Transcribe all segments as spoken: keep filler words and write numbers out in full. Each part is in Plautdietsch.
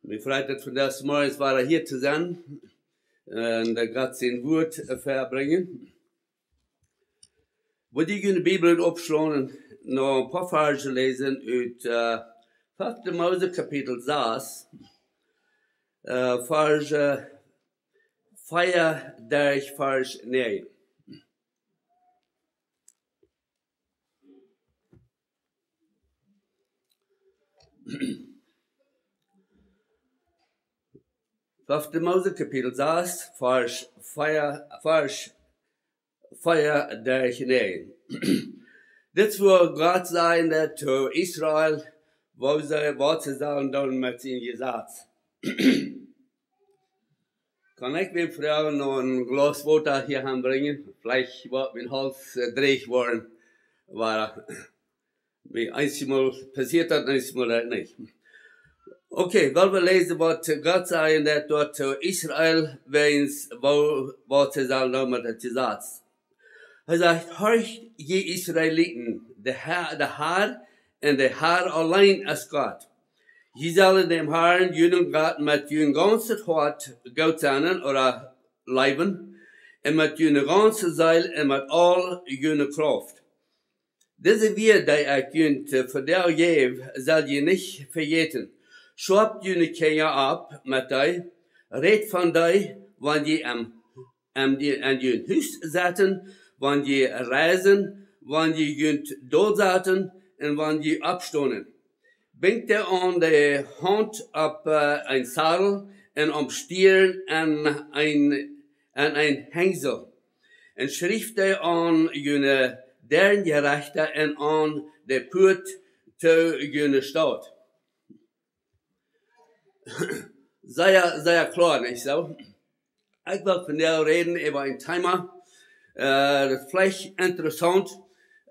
Mie freit et vondoag zemorjes wada hia to sennen un daut Gott sien Wuat, äh, vebrinjen. Wudd jie june Bibel oppschlonen un noch een poa Varsch läsen ut, äh, fefte Mose Kapitel sas, äh, Varsch vea derch Varsch näajen. Fefte Mose Kapitel sas, Varsch vea, Varsch vea derch näajen. Dit wudd Gott sajen to Israel, woo see, waut see sellen doonen met sien Jesaz. Kaun ekj wäm froagen noch een Glaus Wota hia han brinjen? Veleicht woat mien Hauls, äh, dreech woaren. Oba, äh, mie eenjemol passieet daut, eenjemol daut nich. Okay, well wie läsen waut Gott sajen deed doa to Israel, wäajen woo, waut see sellen doonen met daut Jesaz. Hee sajcht: Horcht, jie Israeliten, de Har, de Har un de Har auleen es Gott. Jie sellen däm Harn, junen Gott, met jun gaunzet Hoat goot sennen ooda leewen, un met june gaunze Seel un met aul june Krauft. Dise Wieed, dee ekj junt, äh, vondoag jäw, sell jie nich vejäten. Schoapt june Kjinja opp met dee, rät von dee, wan jie aun, aun jun Hus setten, wan jie reisen, wan jie junt dol setten un wan jie oppstonen. Binjt dee aun de Haunt opp, äh, een Sadel un aum Stieren aun een, aun een Henjsel. Un schrieft dee aun june Däarenjerechta un aun de Puat to june Staut. Sea, sea kloa, nich soo? Ekj well vondoag räden äwa een Thema, äh, daut es veleicht interessaunt.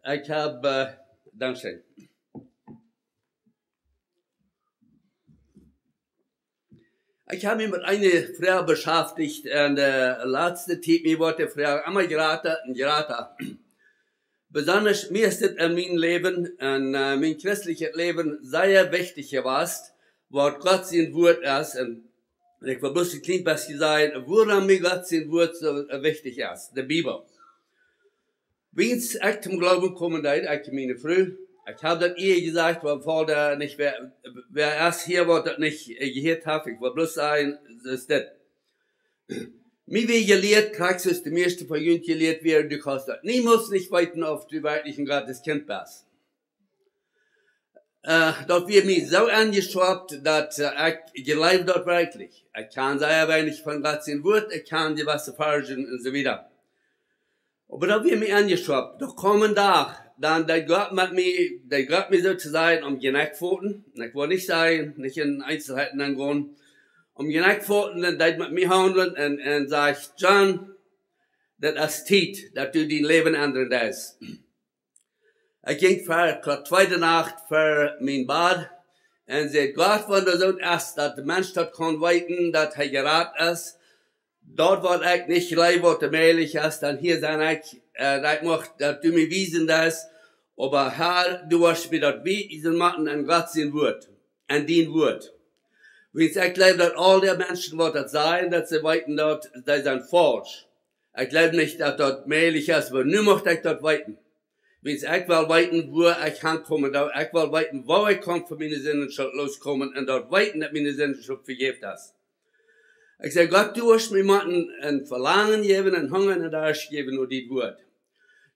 Ekj hab, äh, dankscheen. Ekj hab mie met eene Froag beschäftigt un de latste Tiet mie woat de Froag emma jrata un jrata. Besonda mie es dit en mien Läwen un, äh, mien christeljet Läwen sea wichtich jewast, waut Gott sien Wuat es. Un ekj well bloos een kjlien bät sajen, wuarom mie Gott sien Wuat soo, äh, wichtich es, de Bibel. Wiels ekj toom Gloowen komen deed, ekj un miene Fru. Ekj hab daut ea jesajcht, wan Voda nich wäa, wäa es hia, waut daut nich, äh, jehieet haft. Ekj well bloos sajen, daut es dit. Mie wia jelieet, krakjt soo aus de mieeschte von junt jelieet wieren, du kaust daut niemols nich weeten, auf du werkjlich een Gott sien Kjint best. Äh, daut wia mie soo enjeschoapt, daut, äh, ekj jleew daut werkjlich. Ekj kaun sea weinich von Gott sien Wuat, ekj kaun jewesse Varschen un soo wieda. Oba daut wia mie enjeschoapt. Doa kjeem een Dach, dan deed Gott met mie, deed Gott mie soo to sajen om jnekj foten. Un ekj well nich sajen, nich en Eenselheiten aungonen. Om jnekj foten, dan deed met mie haundlen un, un säd: John, daut es Tiet, daut du dien Läwen endren deist. Ekj jinkj ver, krakjt tweede Nacht ver mien Bad un säd: Gott, wan daut soo es, daut de Mensch daut kaun weeten, daut hee jerat es, daut waut ekj nich jleew, waut onmäajlich es, dan hia sie ekj, äh, daut ekj mucht, daut du mie wiesen deist. Oba Herr, du woascht mie daut wiesen motten en Gott sien Wuat, en dien Wuat. Wiels ekj jleew, daut aul dee Menschen, waut daut sajen, daut see weeten, daut, dee sent faulsch. Ekj jleew nich, daut daut mäajlich es, oba nu mucht ekj daut weeten. Wiels ekj well weeten, wua ekj hankomen, daut ekj well weeten, woo ekj kaun von miene Sinden schult loskomen un daut weeten, daut miene Sinden schult vejäft es. Ekj säd: Gott, du woascht mie motten een Velangen jäwen, een Hunga un Darscht jäwen no dien Wuat.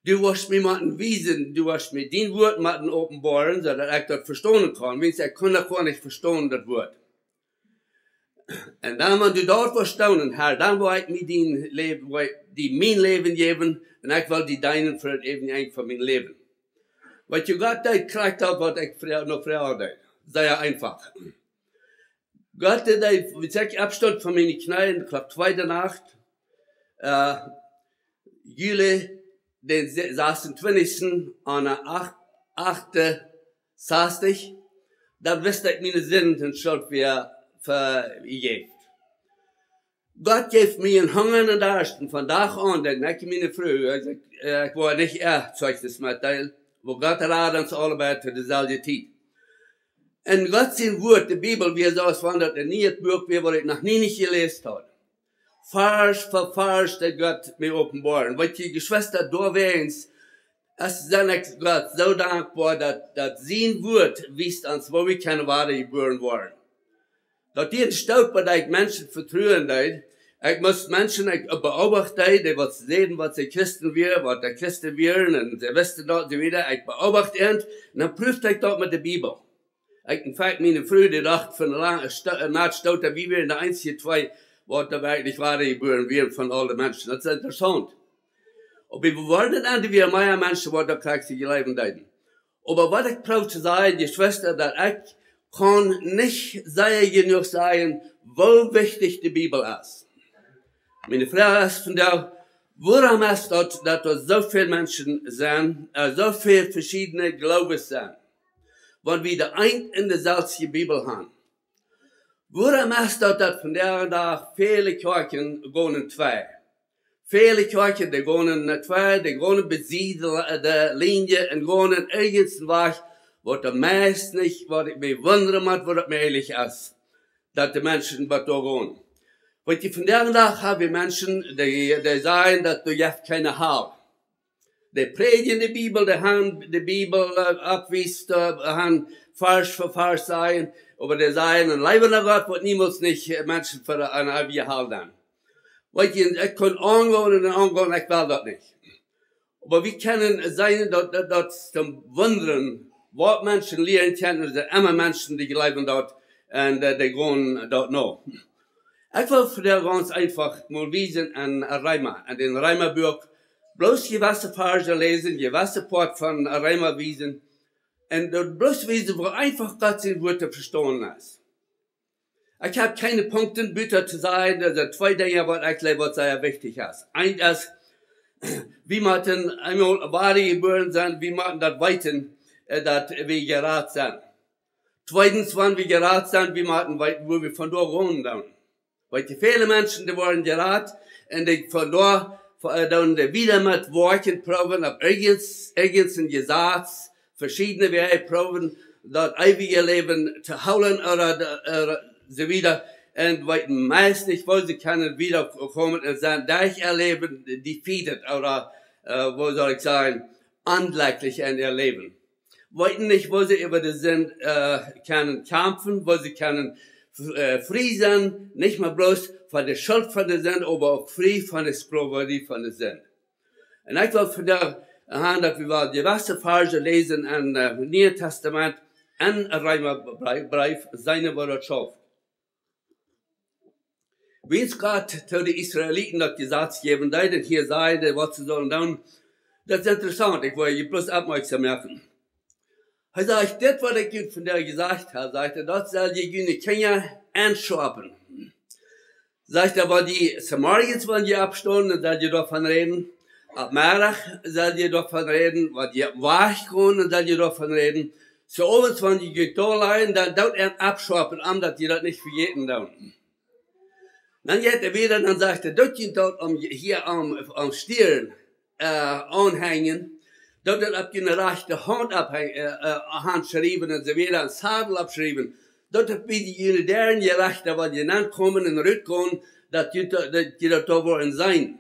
Du woascht mie motten wiesen, du woascht mie dien Wuat motten openboaren, soo daut ekj daut vestonen kaun. Wiels ekj kunn daut goanich vestonen, daut Wuat. Un dan, wan du daut vestonen hast, dan woa ekj mie dien Läwen, woa ekj die mien Läwen jäwen, un ekj well die deenen fa daut äwje Enj von mien Läwen. Waut Gott deed, krakjt daut, waut ekj fro-, noch froagen deed. Sea eenfach. Gott deed, wiels ekj oppstunt von miene Kjnee, krakjt tweede Nacht, äh, Juli dän se-, sasuntwintichsten aun de acht-, achte sastich, dan wist ekj, miene Sinden un Schult wia vejäft. Gott jeef mie een Hunga un Darscht, un von Dach aun, daut ekj miene Fru, ekj, ekj woa nich äa Zeichnis metdeelen, woo Gott rad ons aule bie to deeselwje Tiet. En Gott sien Wuat, de Bibel, wia soo aus wan daut een nieet Buak wia, waut ekj noch nie nich jeläst haud. Varsch fa Varsch deed Gott mie openboaren. Weetst, Jeschwista, doawäajen es, sie ekj Gott soo dankboa, daut, daut sien Wuat wiest ons, woo wie kjennen wada jebuaren woaren. Daut dee een Stoot, waut ekj Menschen vetruen deed, ekj must Menschen, ekj beobacht deed, dee waut säden, waut see Christen wieren, waut dee Christen wieren, un see wisten daut, soo wieda. Ekj beobacht an, un dan proow ekj daut met de Bibel. Ekj, in fact, miene Fru, dee docht fa een lang, een Sto-, een Nacht Stoot, daut wie wieren de eensje twee, waut doa werkjlich wada jebuaren wieren von aule Menschen. Daut es interessaunt. Oba wie worden aun, doa wieren mea Menschen, waut doa krakjt soo jleewen deeden. Oba waut ekj proow to sajen, Jeschwista, daut ekj kaun nich sea jenuach sajen, woo wichtich de Bibel es. Miene Froag es vondoag, wuarom es daut, daut doa soo väl Menschen sent, äh, soo väl veschiedne Gloowes sent, wan wie de eent un deselwje Bibel han? Wuarom es daut, daut vondoag dän Dach väle Kjoakjen gonen twei? Väle Kjoakjen, dee gonen, äh, twei, dee gonen besied de, äh, de Linie un gonen irjent een Wajch, waut de meist nich, waut ekj mie wundren mott, woo daut mäajlich es, daut de Menschen waut doa gonen. Weetst, vondoag dän Dach hab wie Menschen, dee, dee sajen, daut doa jeft kjeene Hal. Dee prädjen de Bibel, dee han de Bibel, äh, oppwiest, äh, han Varsch fa Varsch sajen, oba dee sajen, een läwenda Gott woat niemols nich, äh, Menschen fa eene eewje Hal dan. Weetst, ekj kaun aungonen un aungonen, ekj well daut nich. Oba wie kjennen seenen, daut, daut, daut es to wundren, waut Menschen lieren kjennen, daut sent emma Menschen, dee jleewen daut un, äh, dee gonen daut no. Ekj well vondoag gaunz eefach mol wiesen aun Reema, aun dän Reema Buak, bloos jewesse Varsch läsen, jewesse Poat von Reema wiesen, un daut bloos wiesen, woo eefach Gott sien Wuat to vestonen es. Ekj hab kjeene Punkten, buta to sajen, daut sent twee Dinja, waut ekj jleew, waut sea wichtich es. Eent es, wie motten eemol wada jebuaren sennen, wie motten daut weeten, äh, daut wie jerat sent. Tweedens, wan wie jerat sent, wie motten weeten, woo wie vondoag gonen doonen. Weetst, väle Menschen, dee woaren jerat un dee vondoag, äh, doonen dee wieda met Woakjen proowen, opp irjent, irjent een Jesaz, veschiedne Wäaj proowen, daut eewje Läwen to hoolen, ooda, ooda soo wieda. Un weeten meist nich, woo see kjennen wiedakomen un sent derch äa Läwen defeated, ooda, äh, woo saul ekj sajen, onjlekjlich en äa Läwen. Weeten nich, woo see äwa de Sind, äh, kjennen kjamfen, woo see kjennen, äh, frie sennen, nich mea bloos von de Schult von de Sind, oba uk frie von de Sklowarie von de Sind. Un ekj well vondoag han, daut wie woaren jewesse Varsch läsen em, äh, Nieen Tastament un Reema Breef, Breef, seenen, woo daut schauft. Wiels Gott to de Israeliten daut Jesaz jäwen deed un hia säd, waut see sullen doonen, daut es interessaunt, ekj well junt bloos oppmoakjsom moaken. Hee sajcht, dit waut ekj junt vondoag jesajcht hab, sajcht hee, daut sell jie june Kjinja enschoapen. Sajcht hee, wan jie zemorjes, wan jie oppstonen, dan sell jie doavon räden. Opp Meddach sell jie doavon räden, wan jie wajchgonen, dan sell jie doavon räden. Zemowent, wan jie junt dol lajen, dan doot an oppschoapen, om daut jie daut nich vejäten doonen. Dan jeit hee wieda, dan sajcht hee, doot junt daut om, hia om, om Stirn, äh, aunhenjen, doot daut opp june rajchte Haunt opphenj-, äh, äh, Haunt schriewen un soo wieda, een Zadel oppschriewen, doot daut bie june Däaren, june Rechta, wan jie nenkomen un rutgonen, daut jie daut, daut jie daut doa woaren seenen.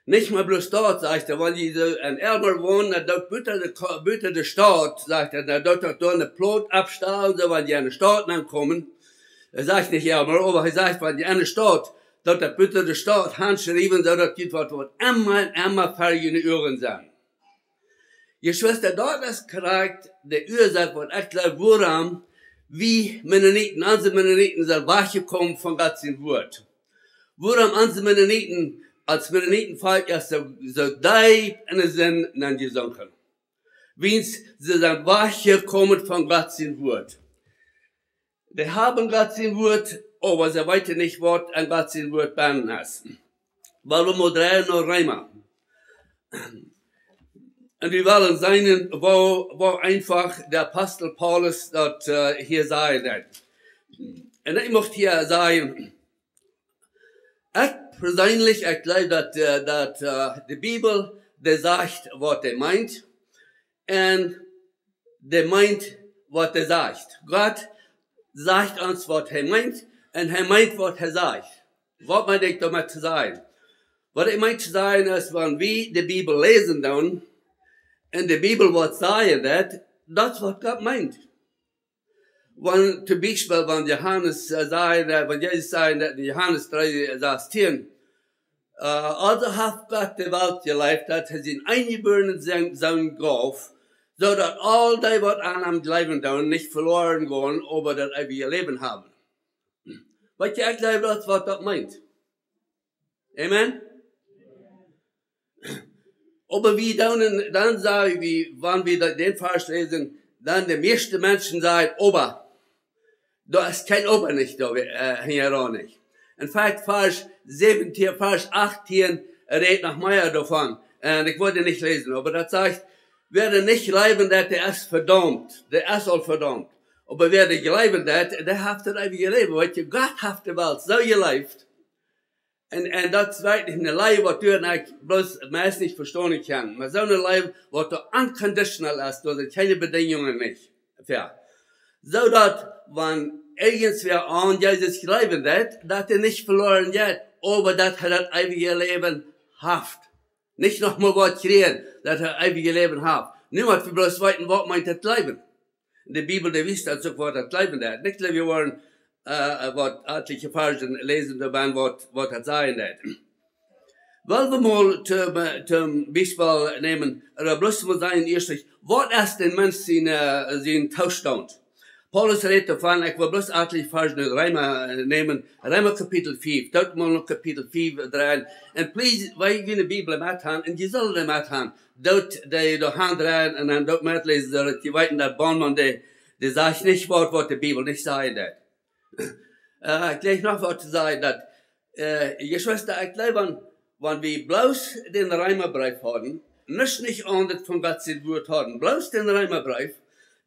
Nich mau bloos daut, sajcht hee, wan jie soo en Elmer wonen, dan doot buta de Ko-, buta de Staut, sajcht hee, dan doot daut doa ne Plot oppstalen, soo wan jie en de Staut nenkomen. Hee sajcht nich Elmer, oba hee sajcht, wan jie en de Staut, doot daut buta de Staut hanschriewen, soo daut dit waut, waut emma un emma ver june Uagen sennen. Jeschwista, daut es krakjt de Uasoak, waut ekj jleew, wuarom wie Mennoniten, onse Mennoniten sent wajchjekomen von Gott sien Wuat. Wuarom onse Mennoniten, aus Mennoniten Volkj es soo, soo deep en de Sind nenjesunken. Wiels see sent wajchjekomen von Gott sien Wuat. Dee haben Gott sien Wuat, oba see weeten nich, waut en Gott sien Wuat bennen es. Well wie mol dreien no Reema. Un wie wellen seenen, woo, woo eefach de Apostel Paulus daut, äh, hia sajen deed. Un ekj mucht hia sajen, ekj perseenlich, ekj jleew daut, äh, daut, äh, de Bibel, dee sajcht, waut dee meent. Un dee meent, waut hee sajcht. Gott sajcht ons, waut hee meent, un hee meent, waut hee sajcht. Waut meen ekj doamet to sajen? Waut ekj meen to sajen es, wan wie de Bibel läsen doonen, un de Bibel waut sajen deit, daut es, waut Gott meent. Wan, toom Biespel, wan Johanes, äh, säd, äh, wan Jesus säd en Johanes dree sastieen, äh, also haft Gott de Welt jeleeft, daut hee sienen eenjebuarnen Sän, Sän jeef, soo daut aul dee, waut aun am jleewen doonen, nich veloaren gonen, oba daut eewje Läwen haben. Weetst, ekj jleew, daut es, waut daut meent. Amen? Oba wie doonen, dan saj wie, wan wie daut, dän Varsch läsen, dan de mieeschte Menschen sajen, oba. Doa es kjeen oba nich, doa, äh, hinjaraun nich. En Fakt, Varsch säwentieen, Varsch achttieen rät noch mea doavon. Un ekj woa dän nich läsen, oba daut sajcht, wäa nich jleewen deit, dee es vedaumt. Dee es aul vedaumt. Oba wäa jleewen deit, dee haft daut eewje Läwen. Weetst, Gott haft de Welt soo jeleeft, un, un daut es werkjlich eene Leew, waut du un ekj bloos meist nich vestonen kjennen. Oba soone Leew, waut doa unconditional es, doa sent kjeene Bedinjungen nich. Jo. Soo daut, wan irjentwäa aun Jesus jleewen deit, daut hee nich veloaren jeit, oba daut hee daut eewje Läwen haft. Nich noch mol waut kjrieen, daut hee eewje Läwen haft. Nu mott wie bloos weeten, waut meent daut Läwen. De Bibel, dee wiest ons uk, waut daut Läwen deit. Nich, wie wellen, äh, waut atelje Varsch läsen, doa bie waut, waut daut sajen deit. Well wie mol toom, äh, toom Biespel nämen, ooda bloos mol sajen, ieescht, waut es dän Mensch sien, äh, sien Toostaunt? Paulus rät doavon, ekj well bloos atelje Varsch ut Reema, äh, nämen, Reema Kapitel fief, doot mol no Kapitel fief dreien. Un please, wan jie de Bibel met han, un jie sellen dee met han, doot dee doa han dreien un dan doot metläsen, soo daut jie weeten, daut Bormann dee, dee sajcht nich waut, waut de Bibel nich sajen deit. Äh, ekj jleich noch waut to sajen, daut, äh, Jeschwista, ekj jleew, wan, wan wie bloos dän Reemabreef hauden, nuscht nich aundret von Gott sien Wuat hauden, bloos dän Reemabreef,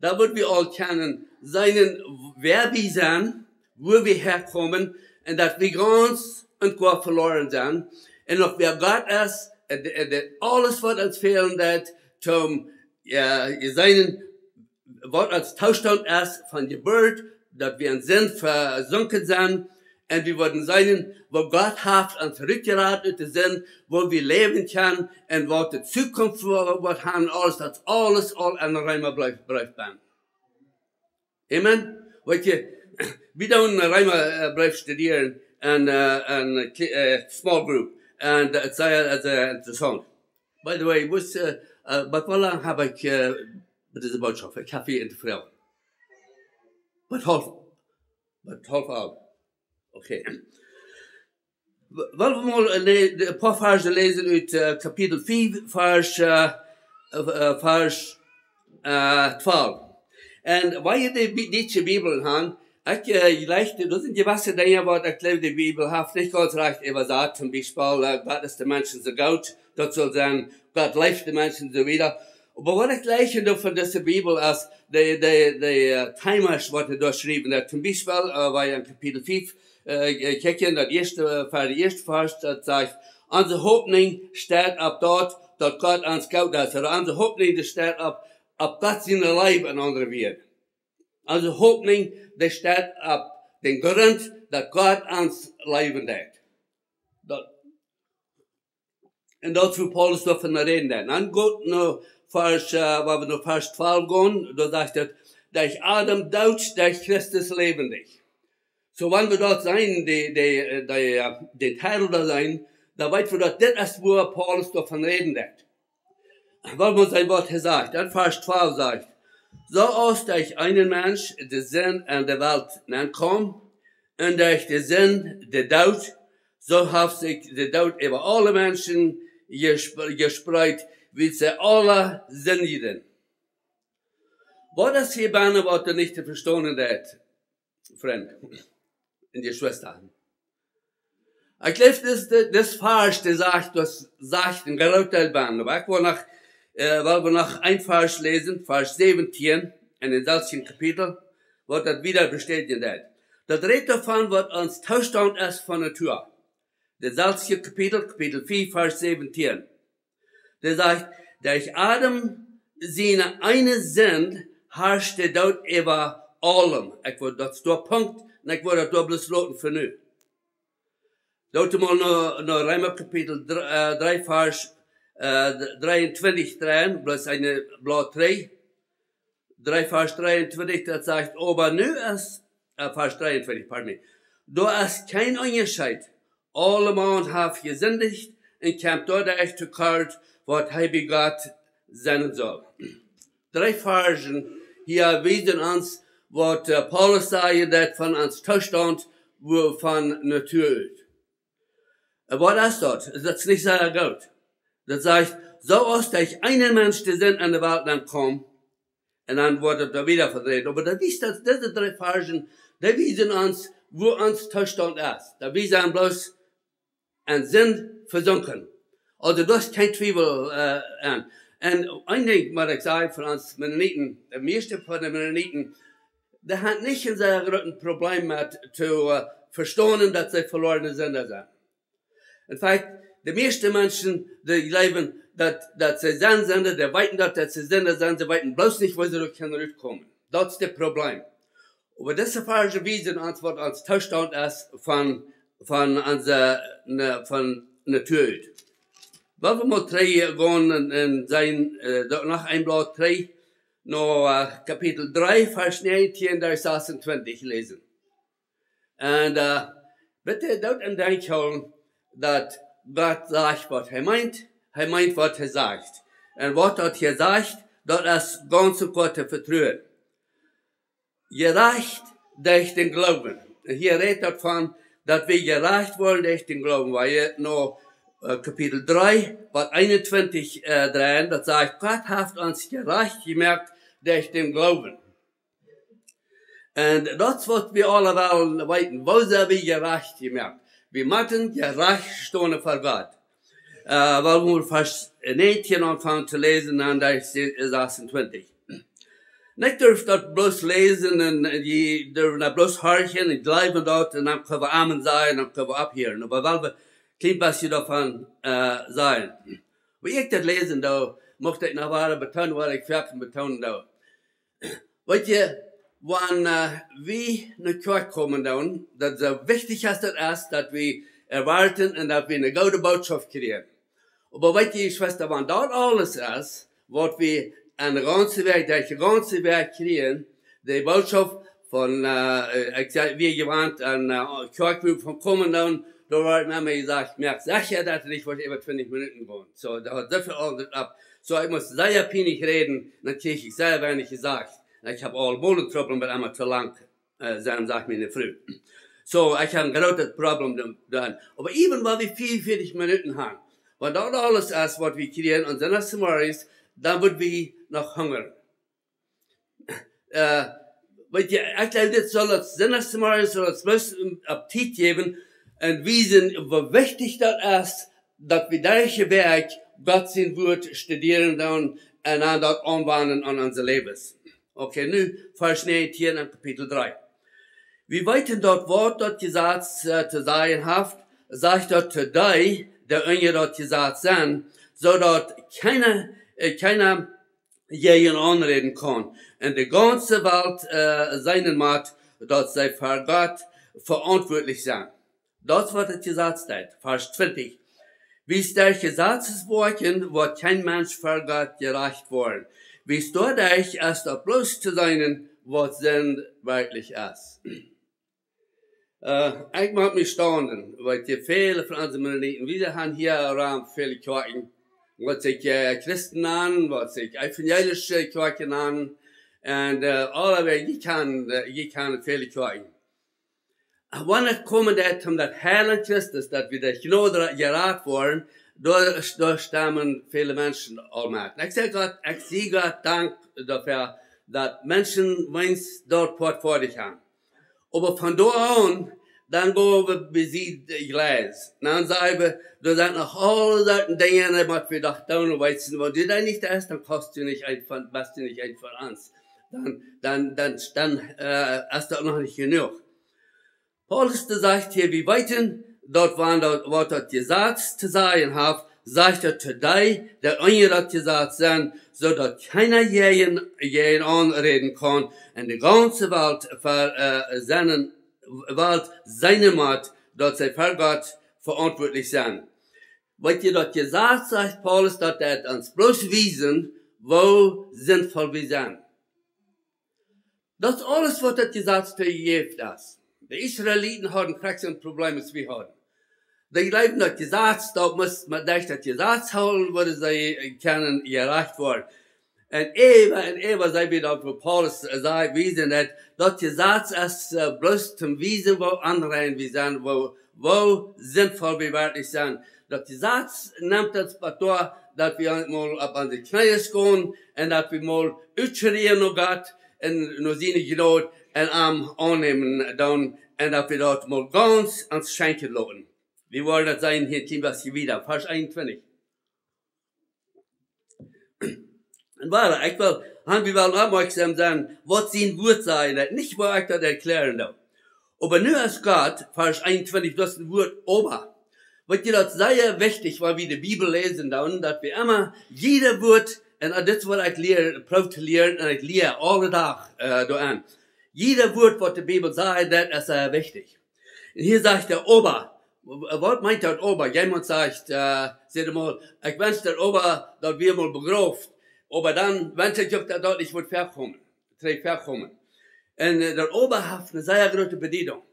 dan wudd wie aul kjennen seenen, wäa wie sent, wua wie häakomen, un daut wie gaunz un goa veloaren sent, un noch wäa Gott es, un, un, un aules, waut ons fälen deit, toom, jo, seenen, waut ons Toostaunt es von Jeburt, daut wie en Sind vesunken sent, un wie wudden seenen, woo Gott haft ons rutjerat ut de Sind, woo wie läwen kjennen, un waut de Zukunft, woo, waut han, aules, daut aules aul en Reema blift, blift bie. Amen? Weetst, wie doonen Reema, äh, blift studieren en, äh, en, äh, small group. Un, äh, daut es sea, äh, sea interessaunt. By the way, woo, äh, äh, bat woo lang hab ekj, äh, met dise Botschaft? Ekj hab hia en Tafel. Bat haulf, bat haulf acht. Okay. W-, well wie mol, äh, le-, de, een poa Varsch läsen ut, äh, Kapitel fief, Varsch, äh, äh, Varsch, äh, twalf. Un wan jie de Bi-, dietsche Bibel han, ekj, äh, jleich, doa sent jewesse Dinja, waut ekj jleew, de Bibel haft nich gaunz rajcht äwasat. Toom Biespel, äh, Gott es de Menschen soo goot, daut saul sennen, Gott leeft de Menschen, soo wieda. Oba waut ekj jleich en de, von dise Bibel es, de, de, de, äh, Themasch, waut hee doa schriewen deit. Toom Biespel, äh, wan jie en Kapitel fief, äh, äh, kjikjen, daut ieeschte, äh, fa de ieeschte Varsch, daut sajcht, onse Hopninj steit opp daut, daut Gott ons goot es. Ooda onse Hopninj, dee steit opp, opp Gott siene Leew, en aundre Wieed. Onse Hopninj, dee steit opp dän Grunt, daut Gott ons leewen deit. Daut, un daut es, wua Paulus doavon räden deit. Dan goot no Varsch, äh, wan wie no Varsch twalf gonen, doa sajcht et, derch Adam doot, derch Christus läwendich. Soo, wan wie daut seenen, de, de, äh, de, äh, dän Titel doa seenen, dan weet wie daut dit es, wua Paulus doavon räden deit. Well wie seenen, waut hee sajcht. Dan Varsch twalf sajcht: Soo aus derch eenen Mensch de Sind en de Welt nenkjeem, un derch de Sind de Doot, soo haft sikj de Doot äwa aule Menschen jesp-, jespreet, wiels see aule sindjen. Waut es hia bennen, waut doa nich to vestonen es, Frind un Jeschwista? Ekj jleew, dis, dis, dis Varsch, dee sajcht, daut sajcht een grootet Deel bennen. Oba ekj well noch, äh, well wie noch een Varsch läsen, Varsch säwentieen, en dän selwjen Kapitel, waut daut wieda bestädjen deit. Daut rät doavon, waut ons Toostaunt es von Natua. Daut selwje Kapitel, Kapitel fief, Varsch säwentieen. Dee sajcht, derch Adam siene eene Sind harscht de Doot äwa aulem. Ekj wull daut doa Punkt, un ekj wull daut doa bloos loten fa nu. Daut mol no, no Reema Kapitel dree, äh, dree Varsch, äh, dreeuntwintich dreien, bloos een Blaut trigj. Dree Varsch dreeuntwintich, daut sajcht, oba nu es, äh, Varsch dreeuntwintich, pardon me. Doa es kjeen Unjascheet. Aulemaun haft jesindicht un kjemt doaderch to kort, waut hee bie Gott sennen saul. Dree Varschen hia wiesen ons, waut, äh, Paulus sajen deed von ons Toostaunt, wua von Natua ut. Un waut es daut? Daut es nich sea goot. Daut sajcht, soo aus derch eenen Mensch de Sind enne Welt nenn kjeem, un dan woat et doa wieda vedreit. Oba daut es daut, dise dree Varschen, dee wiesen ons, wua ons Toostaunt es. Daut wie sent bloos en Sind vesunken. Aulsoo, doa es kjeen Twiewel, äh, aun. Un een Dinkj, waut ekj saj von ons Mennoniten, de mieeschte von de Mennoniten, dee haben nich een sea grootet Problem met to, äh, vestonen, daut see veloarne Sinda sent. In fact, de mieeschte Menschen, dee jleewen, daut, daut see sent Sinda, dee weeten daut, daut see Sinda sent, see weeten bloos nich, woo see doa kjennen rutkomen. Daut es daut Problem. Oba dise Varschen wiesen ons, waut ons Toostaunt es von, von onse, ne, von Natua ut. Lot ons mol trigj gonen un, un seenen, äh, doa noch een Blaut trigj, no, äh, Kapitel dree, Varsch näajentieen bat sasuntwintich läsen. Un, äh, bitte doot em Denkj hoolen, daut Gott sajcht, waut hee meent, hee meent, waut hee sajcht. Un waut daut hia sajcht, daut es gaunz un kloa to vetruen. Jerajcht derch dän Gloowen. Un hia rät daut von, daut wie jerajcht woaren derch dän Gloowen. Wan jie no, äh, Kapitel dree, Varsch eenuntwintich, äh, dreien, daut sajcht, Gott haft ons jerajcht jemoakt derch dän Gloowen. Un daut es waut wie aula wellen weeten. Woo sent wie jerajcht jemoakt? Wie motten jerajcht stonen ver Gott. Äh, well wie Varsch näajentieen aunfangen to läsen, dan doa es sasuntwintich. Un ekj durf daut bloos läsen un, un jie durwen daut bloos horchen un jleewen daut un dan kjenn wie Amen sajen un dan kjenn wie opphieren. Oba well wie een kjlien bät doavon, äh, sajen. Wan ekj daut läsen doo, mucht ekj noch wada betoonen, waut ekj foaken betoonen doo. Weet jie, wan, äh, wie no Kjoakj komen doonen, daut soo wichtich aus daut es, daut wie erwoaten un daut wie eene goode Botschaft kjrieen. Oba weet jie, Jeschwista, wan daut aules es, waut wie aun de gaunze Wäakj, de gaunze Wäakj kjrieen, de Botschaft von, äh, ekj saj, wie jewant aun, äh, Kjoakj, wua wie von komen doonen, doa woat mie emma jesajcht, moak secha, daut et nich woat äwa twintich Minuten gonen. Soo, daut haft soo väl aundret opp. Soo, ekj mott sea pienlich räden, dan kjrieech ekj sea weinich jesajcht. Un ekj hab aul Molen Trubbel met emma to lang, äh, sennen, sajcht miene Fru. Soo, ekj hab een grootet Problem dan, dan. Oba even wan wie vea un vieetich Minuten haben, wan daut aules es, waut wie kjrieen, un dan es et morjes, dan woa wie noch hungren. Äh, weet jie, ekj jleew, dit saul ons Sindach zemorjes, saul ons bloos Appetit jäwen un wiesen, woo wichtich daut es, daut wie derch de Wäakj Gott sien Wort studieren doonen un dan daut aunwenjen aun onse Läwes. Okay, nu Varsch näajentieen en Kapitel dree. Wie weeten daut, waut daut Jesaz, äh, to sajen haft, sajcht daut to dee, dee unja daut Jesaz sent, soo daut kjeena, äh, kjeena jäajen aunräden kaun. Un de gaunze Welt, äh, seenen mott, daut see ver Gott veauntwuatlich sent. Daut es waut daut Jesaz deit. Varsch twintich. Wiels derch Jesazes Woakjen woat kjeen Mensch ver Gott jerajcht woaren. Wiels doaderch es daut bloos to seenen, waut Sind werkjlich es. Äh, ekj mott mie staunen, wiels hia väle von onse Mennoniten, wie haben hia rom väle Kjoakjen, waut sikj, äh, Christen nanen, waut sikj evangelische Kjoakjen nanen, un, äh, aulawäajen, jie kjennen, äh, jie kjennen väle Kjoakjen. Wan et kjemt doa om daut Heil aun Christus, daut wie derch Jnod jerat woaren, doa, doa stemmen väle Menschen aul met. Ekj saj Gott, ekj saj Gott Dank doafäa, daut Menschen weens daut Poat fa sikj haben. Oba von doa aun, dan go wie bie de Jleis. Dan saj wie, doa sent noch aule Sorten Dinja, waut wie doch doonen, weetst, wan du daut nich deist, dan kaust du nich een von, best du nich een von ons. Dan, dan, dan, dan, äh, es daut noch nich jenuach. Paulus, dee sajcht hia, wie weeten daut, wan daut, waut daut Jesaz to sajen haft, Sajcht daut to dee, dee unja daut Jesaz sent, soo daut kjeena jäajen, jäajen aun räden kaun, un de gaunze Welt ver, äh, sennen, Welt seenen mott, daut see ver Gott veauntwuatlich sent. Weet jie, daut Jesaz, sajcht Paulus, daut deit ons bloos wiesen, woo sindvoll wie sent. Daut es aules, waut daut Jesaz to jejäft es. De Israeliten hauden krakjt soon Problem aus wie hauden. Dee jleewden, daut Jesaz, daut must maun derch daut Jesaz hoolen, wudden see, äh, kjennen jerajcht woaren. Un äwa un äwa sent wie daut, waut Paulus, äh, säd, wiesen daut, daut Jesaz es, äh, bloos toom wiesen, woo onrein wie sent, woo, woo sindvoll wie werkjlich sent. Daut Jesaz nemt ons bat doa, daut wie mol opp onse Kjnees gonen un daut wie mol utschrieen no Gott un no siene Jnod un am aunnämen doonen un daut wie daut mol gaunz ons schenkjen loten. Wie woaren daut seenen hia en kjlien bät wieda, Varsch eenuntwintich. Un wada, ekj well, han wie wellen oppmoakjsom sennen, waut sien Wuat sajcht, daut nich, woo ekj daut erkjläaren doo. Oba nu es Gott, Varsch eenuntwintich, daut es een Wuat, oba. Weet jie, daut es sea wichtich, wan wie de Bibel läsen doonen, daut wie emma jiedet Wuat, un dit es waut ekj lehr, proow to lieren, un ekj lia aule Dach, äh, doaraun. Jiedet Wuat, waut de Bibel sajcht, daut es sea wichtich. Un hia sajcht hee oba. Waut meent daut oba? Jemaunt sajcht, äh, sajcht mol, ekj wensch daut oba, daut wia mol begroft. Oba dan wensch ekj uk, daut daut nich mott väakomen. Trigj väakomen. Un, äh, daut oba haft eene sea groote Bediedunk.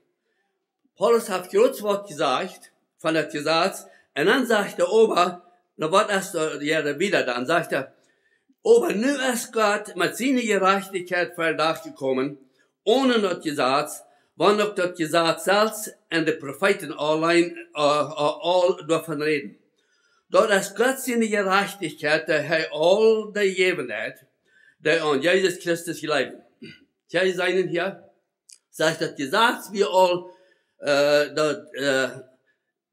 Paulus haft groot waut jesajcht von daut Jesaz. Un dan sajcht hee oba, na waut es doa, jo, dan wieda dan, sajcht hee, oba nu es Gott met siene Jerajchtichkjeit ver Dach jekomen, onen daut Jesaz, wan uk daut Jesaz selfst un de Profeeten auleen, äh, äh, aul doavon räden. Daut es Gott siene Jerajchtichkjeit, dee hee aul dee jäwen deit, dee aun Jesus Christus jleewen. Kjenn jie seenen hia? Sajcht daut Jesaz wia aul, äh, daut, äh,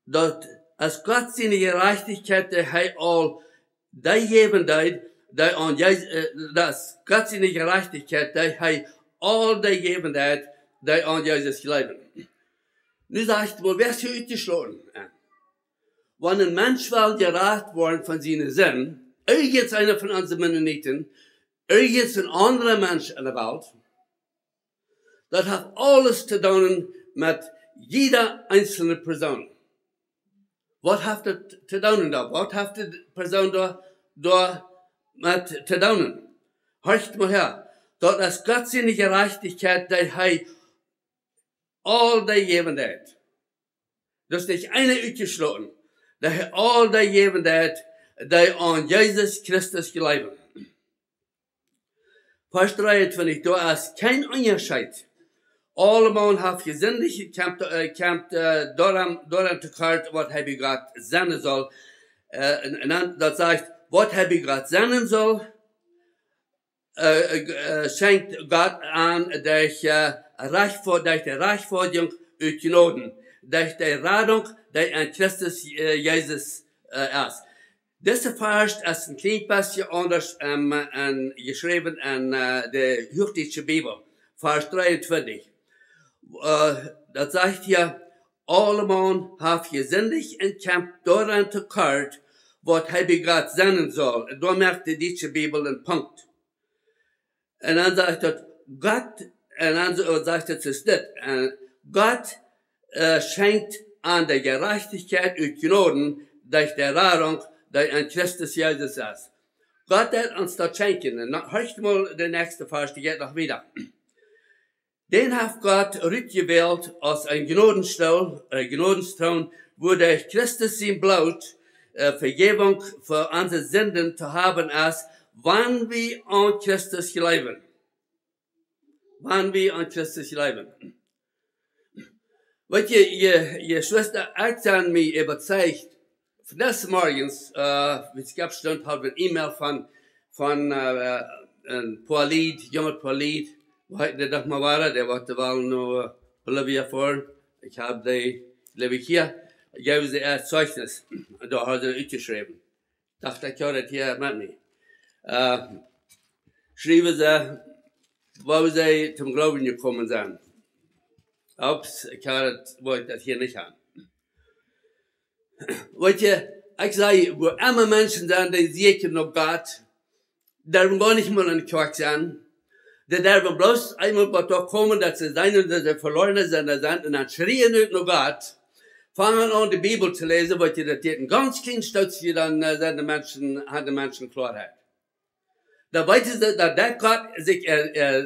daut es Gott siene Jerajchtichkjeit, dee hee aul dee jäwen deed, dee aun Jesus, äh, daut es Gott siene Jerajchtichkjeit, dee hee aul dee jäwen deed, dee aun Jesus jleewen. Nu sajcht hee, woo woascht du utjeschloten? Wan een Mensch well jerat woaren von siene Sind, irjenteena von onse Mennoniten, irjenteen aundra Mensch enne Welt, daut haft aules to doonen met jiede eenzelne Persoon. Waut haft daut to doonen doa? Waut haft de Persoon doa, doa met to doonen? Horcht mol häa. Daut es Gott siene Jerajchtichkjeit, dee hee aul dee jäwen deit. Daut es nich eena utjeschloten. Dee hee aul dee jäwen deit, dee aun Jesus Christus jleewen. Varsch dreeuntwintich, doa es kjeen Unjascheet. Aulemaun haft jesindicht, kjemt, äh, kjemt, äh, doaraun, doaraun to kort, waut hee bie Gott sennen saul. Äh, un, un dan, daut sajcht, waut hee bie Gott sennen saul, äh, äh, schenkjt Gott aun derch, äh, Rajchtfo-, derch de Rajchtfoadjunk ut Jnod, derch de Radunk, dee en Christus, äh, Jesus, äh, es. Dise Varsch es een kjlien bät aundasch, ähm, en, jeschräwen en, äh, de huachdietsche Bibel. Varsch dreeuntwintich. Äh, daut sajcht hia, aulemaun haft jesindicht un kjemt doaraun to kort, waut hee bie Gott sennen saul. Un doa moakt de dietsche Bibel een Punkt. Un dan sajcht daut Gott, un dan soo-, sajcht et soo dit, äh, Gott, äh, schenkjt aun de Jerajchtichkjeit ut Jnod derch de Radunk, dee en Christus Jesus es. Gott deit ons daut schenkjen. Un dan horcht mol de näakjste Varsch, dee jeit noch wieda. Dän haft Gott rutjewält aus een Jnodenstool, een Jnodenstroon, wua derch Christus sien Bloot, äh, Vejäwunk fa onse Sinden to haben es, wan wie aun Christus jleewen. Wan wie aun Christus jleewen. Weet jie, jie, jie Schwesta, ekj sie mie äwazeicht, Vondoag morjens, äh, aus ekj oppstunt, haud ekj eene E-Mail von, von, äh, een poa Lied, junget poa Lied, woo heet dee noch mol wada, dee wia, dee wia no, äh, Bolivia foaren. Ekj hab dee, jleew ekj, hia, jeewen see äa Zeichnis. Un doa hauden see utjeschräwen. Docht ekj, jo, daut hia met mie. Äh, schriewen see, woo see toom Gloowen jekomen sent. Oops, ekj haud daut, wull ekj daut hia nich haben. Weet jie, Ekj saj, wua emma Menschen sent, dee sieekjen no Gott, derwen goanich mol enne Kjoakj sennen. Dee derwen bloos eemol waut doa komen, daut see seenen, daut see veloarne sent, doa sent, un dan schrieen ut no Gott. Fangen aun de Bibel to läsen, waut jie daut dit een gaunz kjlien Stootje, dan, äh, sent de Menschen, haben de Menschen Kloarheit. Dan weeten see, daut, daut Gott sikj, äh, äh,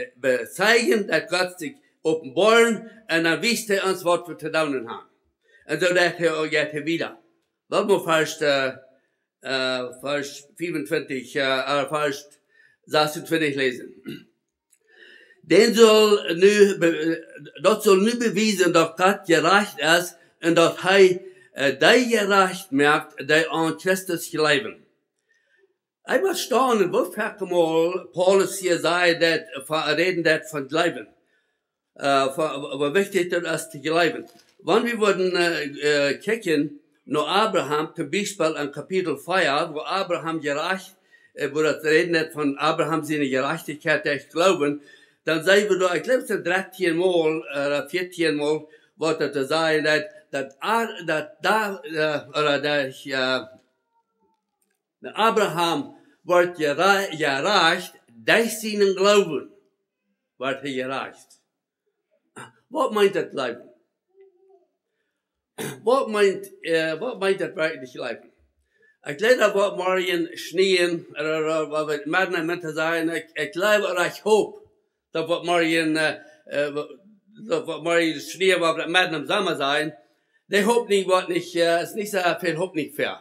äh, bezeijen, daut Gott sikj openboaren, un dan wiest hee ons, waut wie to doonen haben. Un soo daut hee uk jeit hee wieda. Lot mol Varsch, äh, äh, Varsch fiefuntwintich, äh, äh, Varsch sasuntwintich läsen. Dän saul nu be-, daut saul nu bewiesen, daut Gott jerajcht es un daut hee, äh, dee jerajcht moakt, dee aun Christus jleewen. Ekj mott staunen, woo väl mol Paulus hia sajcht, daut, äh, von, räden deit von jleewen. Äh, von, woo wichtich daut es to jleewen. Wan wie wudden, äh, äh, kjikjen no Abraham, toom Biespel en Kapitel vea, wua Abraham jerajcht, äh, wua daut räden deit von Abraham siene Jerajchtichkjeit derch Gloowen, dan seenen wie doa, ekj jleew, daut sent dartieen mol, äh, ooda vieetieen mol, waut daut doa sajcht, daut, daut, A-, daut doa, äh, ooda daut, äh, Abraham wort jera-, jerajcht derch sienen Gloowen. Wort hee jerajcht. Waut meent daut jleewen? Waut meent, äh, waut meent daut werkjlich jleewen? Ekj jleew, daut woat morjen schnieen, ooda, ooda, waut wie met eent sajen, ekj, ekj jleew, ooda ekj hop, daut woat morjen, äh, äh, daut woat morjen schnieen, waut wie met eent em Somma sajen. Dee Hopninj woat nich, äh, es nich soo väl Hopninj fa.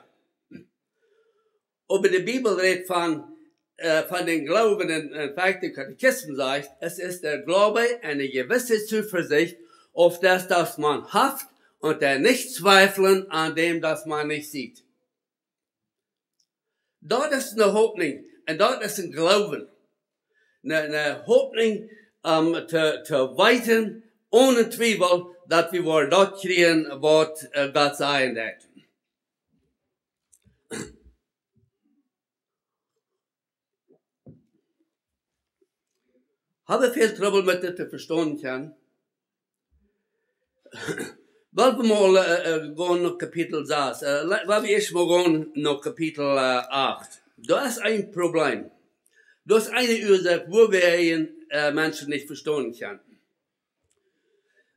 Oba de Bibel rät von, äh, von dän Gloowen en, en Fakt, de Katechismus sajcht, es ist der Glaube eine gewisse Zuversicht auf das, das man hofft und ein Nichtzweifeln an dem, das man nicht sieht. Daut es eene Hopninj un daut es een Gloowen. Eene, eene Hopninj, ähm, to, to weeten, onen Twiewel, daut wie woaren daut kjrieen, waut, äh, Gott sajen deit. Hab ekj väl Trubbel met dit to vestonen, Jan? Lot wie mol, äh, äh, gonen no Kapitel sas. Äh, la-, lot wie ieescht mol gonen no Kapitel, äh, acht. Doa es een Problem. Doa es eene Uasoak, wua wie, äh, Menschen nich vestonen kjennen.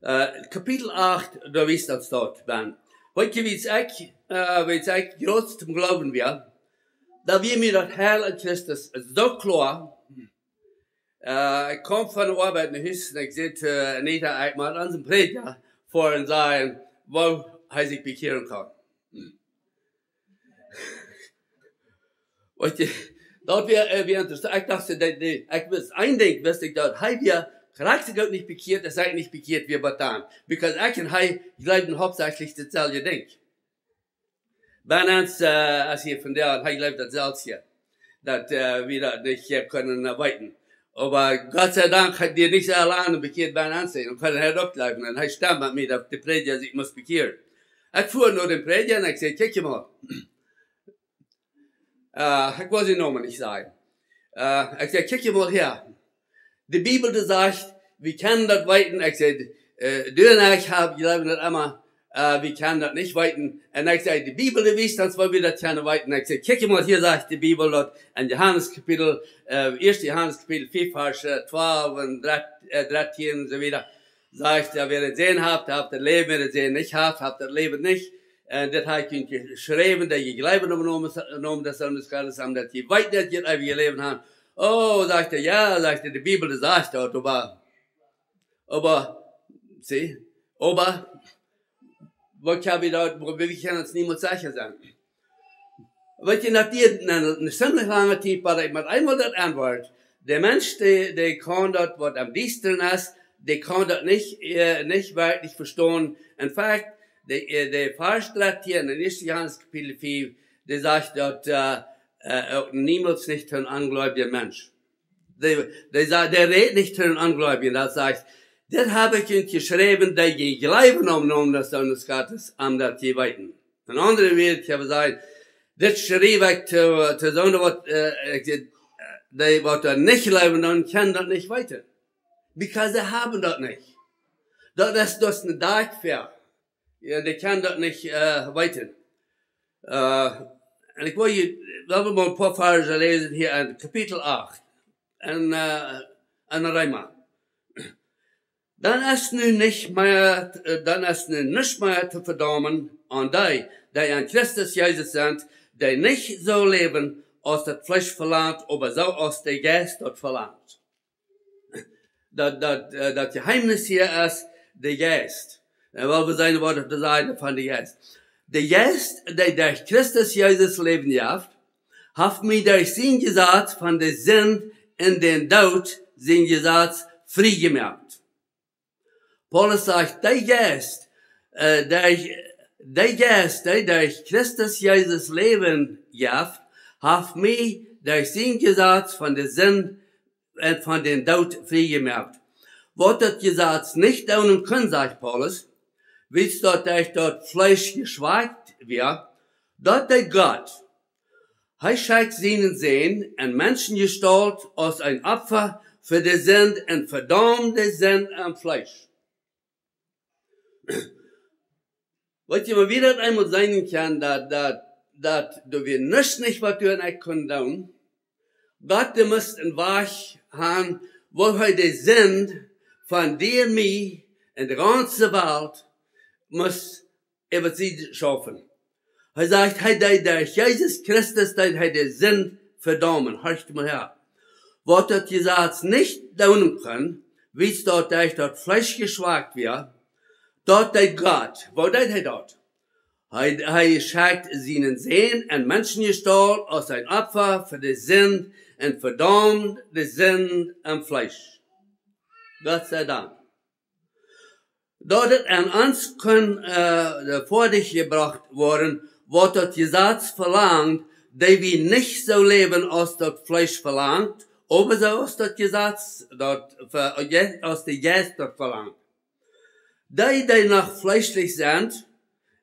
Äh, Kapitel acht, doa wiest daut doa, Ben. Weetst du, woo ekj, äh, woo ekj groot toom Gloowen wia? Doa wia mie daut Heil en Christus soo kloa. Äh, ekj kjeem von de Oabeit no Hus un ekj säd, äh, Anita, ekj mott aun dän Prädja foaren un sajen, woo hee sikj bekjieren kaun. Weetst du, daut wia, äh, wia interessaunt. Ekj docht, dee, dee, ekj wist, een Dinkj wist ekj, daut hee wia krakjt soo goot nich bekjieet, aus ekj nich bekjieet wia bat dan. Because ekj un hee jleewden hauptsächlich daut selwje Dinkj. Bie ons, äh, aus hia vondoag, hee jleeft daut selfst hia. Daut, äh, wie daut nich, äh, kjennen, äh, weeten. Oba Gott sei Dank haft hee nich soo lang bekjieet bie ons, dan kunn hee uk jleewen. Un hee stemt met mie, daut de Prädja sikj must bekjieren. Ekj fua no dän Prädja un ekj säd, kjikj mol. Äh, ekj well sienen Nomen nich sajen. Äh, ekj säd, kjikj mol hia. De Bibel, dee sajcht, wie kjennen daut weeten. Ekj säd, äh, du un ekj haben, jleewen daut emma, äh, wie kjennen daut nich weeten. Un ekj säd, de Bibel, dee wiest ons, woo wie daut kjennen weeten. Ekj säd, kjikj mol, hia sajcht de Bibel daut en Johanes Kapitel, äh, ieeschte Johanes Kapitel vea, Varsch, äh, twalf un dree-, äh, dartieen un soo wieda. Sajcht, wäa daut Sennen haft, haft daut Läwen, wäa daut Sennen nich haft, haft daut Läwen nich. Un dit hab ekj junt jeschräwen, daut jie jleewen aum Nomen, Nomen des Sohnes Gottes, daut jie weeten, daut jie daut eewje Läwen haben. Oh, sajcht hee, jo, sajcht hee, de Bibel, dee sajcht daut, oba, oba, see, oba, waut kjenn wie doa, woo, wie kjennen ons niemols secha sennen. Weetst du, daut diet eene, eene ziemlich lange Tiet, bat ekj met eemol daut Auntwuat. De Mensch, dee, dee kaun daut, waut aum diestren es, dee kaun daut nich, äh, nich werkjlich vestonen. En Fakt, de, äh, de Varsch dartieen en ieeschte Johanes Kapitel vea, dee sajcht daut, äh, äh, uk niemols nich to eenen onjleewjen Mensch. Dee, dee sa-, dee rät nich to eenen Onjleewjen, dee sajcht, dit hab ekj junt jeschräwen, daut jie jleewen aum Nomen des Sohnes Gottes, om daut jie weeten. En aundre Wieed, ekj well sajen, dit schriew ekj to, to soone waut, äh, ekj säd, äh, dee waut doa nich jleewen, dan kjennen daut nich weeten. Because see haben daut nich. Daut es, daut es een Dakj fa. Jo, dee kjennen daut nich, äh, weeten. Äh, un ekj well hia, well wie mau een poa Varsch läsen hia en Kapitel acht. En, äh, en Reema. Dan es nu nich mea, äh, dan es nu nuscht mea to vedaumen aun dee, dee en Christus Jesus sent, dee nich soo läwen aus daut Fleesch velangt, oba soo aus de Jeist daut velangt. Daut, daut, äh, daut Jeheemnis hia es de Jeist. Un well wie seenen waut daut to sajen von de Jeist. De Jeist, dee derch Christus Jesus Läwen jeft, haft mie derch sien Jesaz von de Sind un dän Doot sien Jesaz frie jemoakt. Paulus sajcht, dee Jeist, äh, dee, dee Jeist, dee derch Christus Jesus Läwen jeft, haft mie derch sien Jesaz von de Sind un von dän Doot frie jemoakt. Waut daut Jesaz nich doonen kunn, sajcht Paulus, wiels daut derch daut Fleesch jeschwakt wia, daut deed Gott. Hee schekjt sienen Sän en Menschenjestault aus een Opfa fa de Sind un vedaumd de Sind aum Fleesch. Weet jie, wan wie daut eemol seenen kjennen, daut, daut, daut, daut wie nuscht nich waut wie en ekj kunnen doonen, Gott, dee must een Wajch haben, woo hee de Sind von die un mie un de gaunze Welt must äwa sikj schaufen. Hee sajcht, hee deed derch Jesus Christus, deed hee de Sind vedaumen. Horcht mol häa. Waut daut Jesaz nich doonen kunn, wiels daut derch daut Fleesch jeschwakt wia, daut deed Gott. Woo deed hee daut? Hee, hee schekjt sienen Sän en Menschenjestault aus een Opfa fa de Sind un vedaumd de Sind aum Fleesch. Gott sei Dank. Daut et aun ons kunn, äh, foadich jebrocht woaren, waut daut Jesaz velangt, dee wie nich soo läwen aus daut Fleesch velangt, oba soo aus daut Jesaz daut ve-, aus de Jeist daut velangt. Dee, dee noch fleeschlich sent,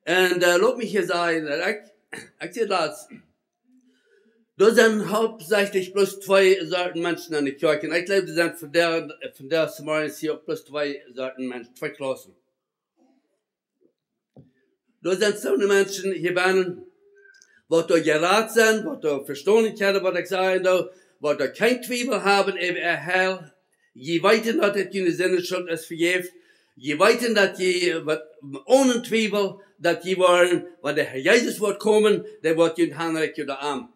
un, äh, lot mie hia sajen, daut ekj, ekj säd daut, doa sent hauptsächlich bloos twee Sorten Menschen en de Kjoakj. Un ekj jleew, doa sent vondoag, vondoag zemorjes hia uk bloos twee Sorten Menschen, twee Klaussen. Doa sent soone Menschen hia bennen, waut doa jerat sent, waut doa vestonen kjennen, waut ekj saj, un doa, waut doa kjeen Twiewel haben äwa äa Heil. Jie weeten, daut et june Sinden Schult es vejäft. Jie weeten, daut jie, waut, onen Twiewel, daut jie woaren, wan de Herr Jesus woat komen, dee woat junt aunrekjen de Oarm.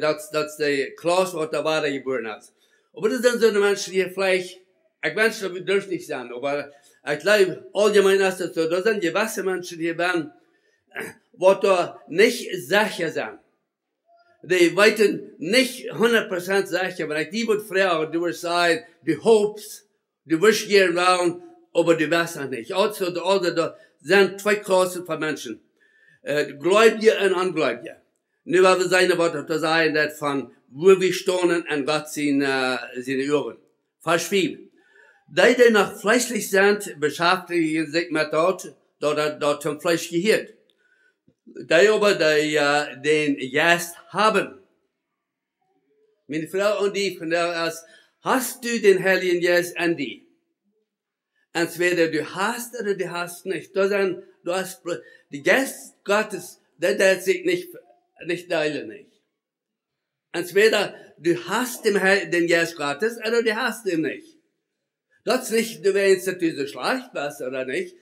Daut, daut es de Klauss, waut doa wada jebuaren es. Oba doa sent soone Menschen hia veleicht, ekj wensch, daut wie doa nich sent, oba ekj jleew, auljemeen es daut soo, doa sent jewesse Menschen hia bennen, waut doa nich secha sent. Dee weeten nich hundat Prozent secha, wan ekj die wudd froagen, du wurscht sajen, du hopst, du wurscht jieren wellen, oba du weetst noch nich. Aulsoo, doa, aulsoo, doa sent twee Klaussen von Menschen. Äh, Gleubje un Onjleubje. Nu well wie seenen, waut daut to sajen haft von woo wie stonen en Gott sien, äh, siene Uagen. Varsch fief. Dee, dee noch fleeschlich sent, beschaftjen sikj met daut, daut, daut, daut toom Fleesch jehieet. Dee oba, dee, äh, dän Jeist haben. Miene Froag aun die vondoag es, hast du dän Heiljen Jeist en die? Entweder du hast ooda du hast nich. Doa sent, du hast, de Jeist Gottes, dee deit sikj nich, nich deelen, nich. Entweder du hast dän Heil-, dän Jeist Gottes ooda du hast am nich. Daut es nich de Wäajens, daut du soo schlajcht best ooda nich.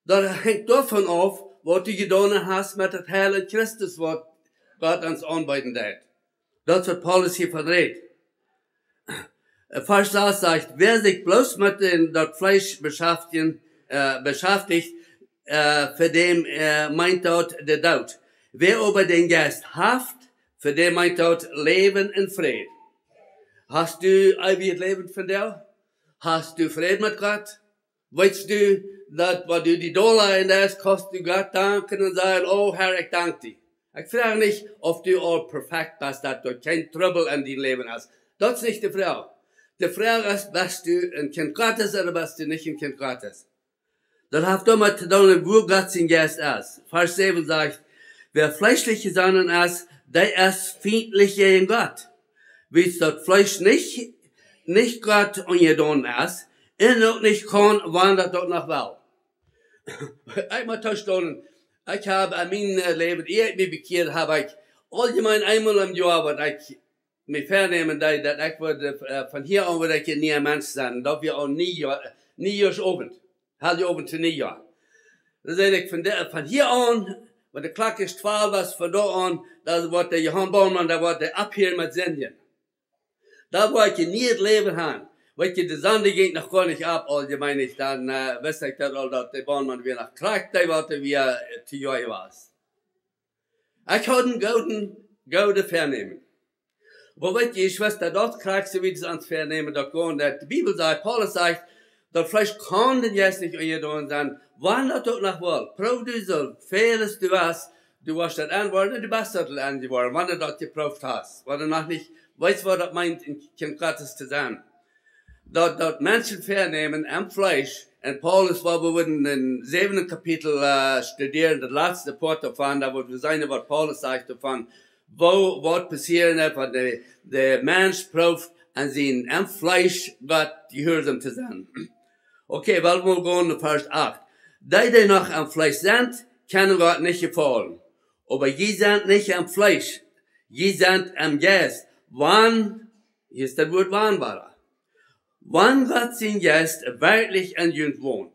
Daut henjt doavon auf, waut du jedonen hast met daut Heil en Christus, waut Gott ons aunbeeden deed. Daut es, waut Paulus hia von rät. Äh, Varsch sas sajcht, wäa sikj bloos met dän, daut Fleesch beschaftjen, äh, beschaftjicht, äh, fa däm, äh, meent daut de Doot. Wäa oba dän Jeist haft, fa däm meent daut Läwen un Fräd. Hast du eewjet Läwen vondoag? Hast du Fräd met Gott? Weetst du, daut wan du die doa läajen deist, kaust du Gott danken un sajen, "O Herr, ekj dank die." Ekj froag nich, auf du aul perfekt best, daut doa kjeen Trubbel en dien Läwen es. Daut es nich de Froag. De Froag es, best du een Kjint Gottes ooda best du nich een Kjint Gottes? Daut haft doamet to doonen, woo Gott sien Jeist es. Varsch säwen sajcht, wäa fleeschlich jesonnen es, dee es fientlich jäajen Gott. Wiels daut Fleesch nich, nich Gott unjedonen es, un uk nich kaun, wan daut uk noch well. Ekj mott toostonen, Ekj hab en mien, äh, Läwen, ea ekj mie bekjieed, hab ekj auljemein eemol em Joa, waut ekj mie väanemen deed, daut ekj wudd, äh, von hia aun wudd ekj een niea Mensch sennen. Daut wia aun Niejoa, Niejoarsowent. Heiligowent to Niejoa. Dan säd ekj, von, de, von hia aun, wan de Klock es twalf, es von doa aun, dan woat de Johan Bormann, dan woat hee opphieren met sindjen. Dan woa ekj een nieet Läwen haben. Weet jie, de Sonn jinkj noch goanich opp, auljemein, dan, äh, wist ekj daut aul, daut de Bormann wia noch krakjt, dee waut wia, äh, to Joa wia. Ekj haud een gooden, gooden Väanämen. Oba weet jie, ekj wist daut, daut krakjt soo aus wie ons Väanämen daut gonen, daut de Bibel sajcht, Paulus sajcht, daut Fleesch kaun dän Jeist nich unjadon sennen, wan daut uk noch well. Proow du soo väl aus du hast, du woascht daut enjeworden, du best daut enjeworden, wan du daut jeprooft hast, wan du noch nich weetst, waut daut meent, een Kjint Gottes to sennen. Daut, daut Menschen Väanämen aum Fleesch, un Paulus, waut wie wudden em säwenden Kapitel, äh, studieren, daut latste Poat doavon, doa woa wie seenen, waut Paulus sajcht doavon, woo, waut passieren deit, wan de, de Mensch prooft aun sien, aum Fleesch Gott jehuarsom to sennen. Okay, well wie gonen no Varsch acht. Dee, dee noch aum Fleesch sent, kjennen Gott nich jefaulen. Oba jie sent nich aum Fleesch, jie sent aum Jeist. Wan, hia es daut Wuat wan, wada. Wan Gott sien Jeist werkjlich en junt wont.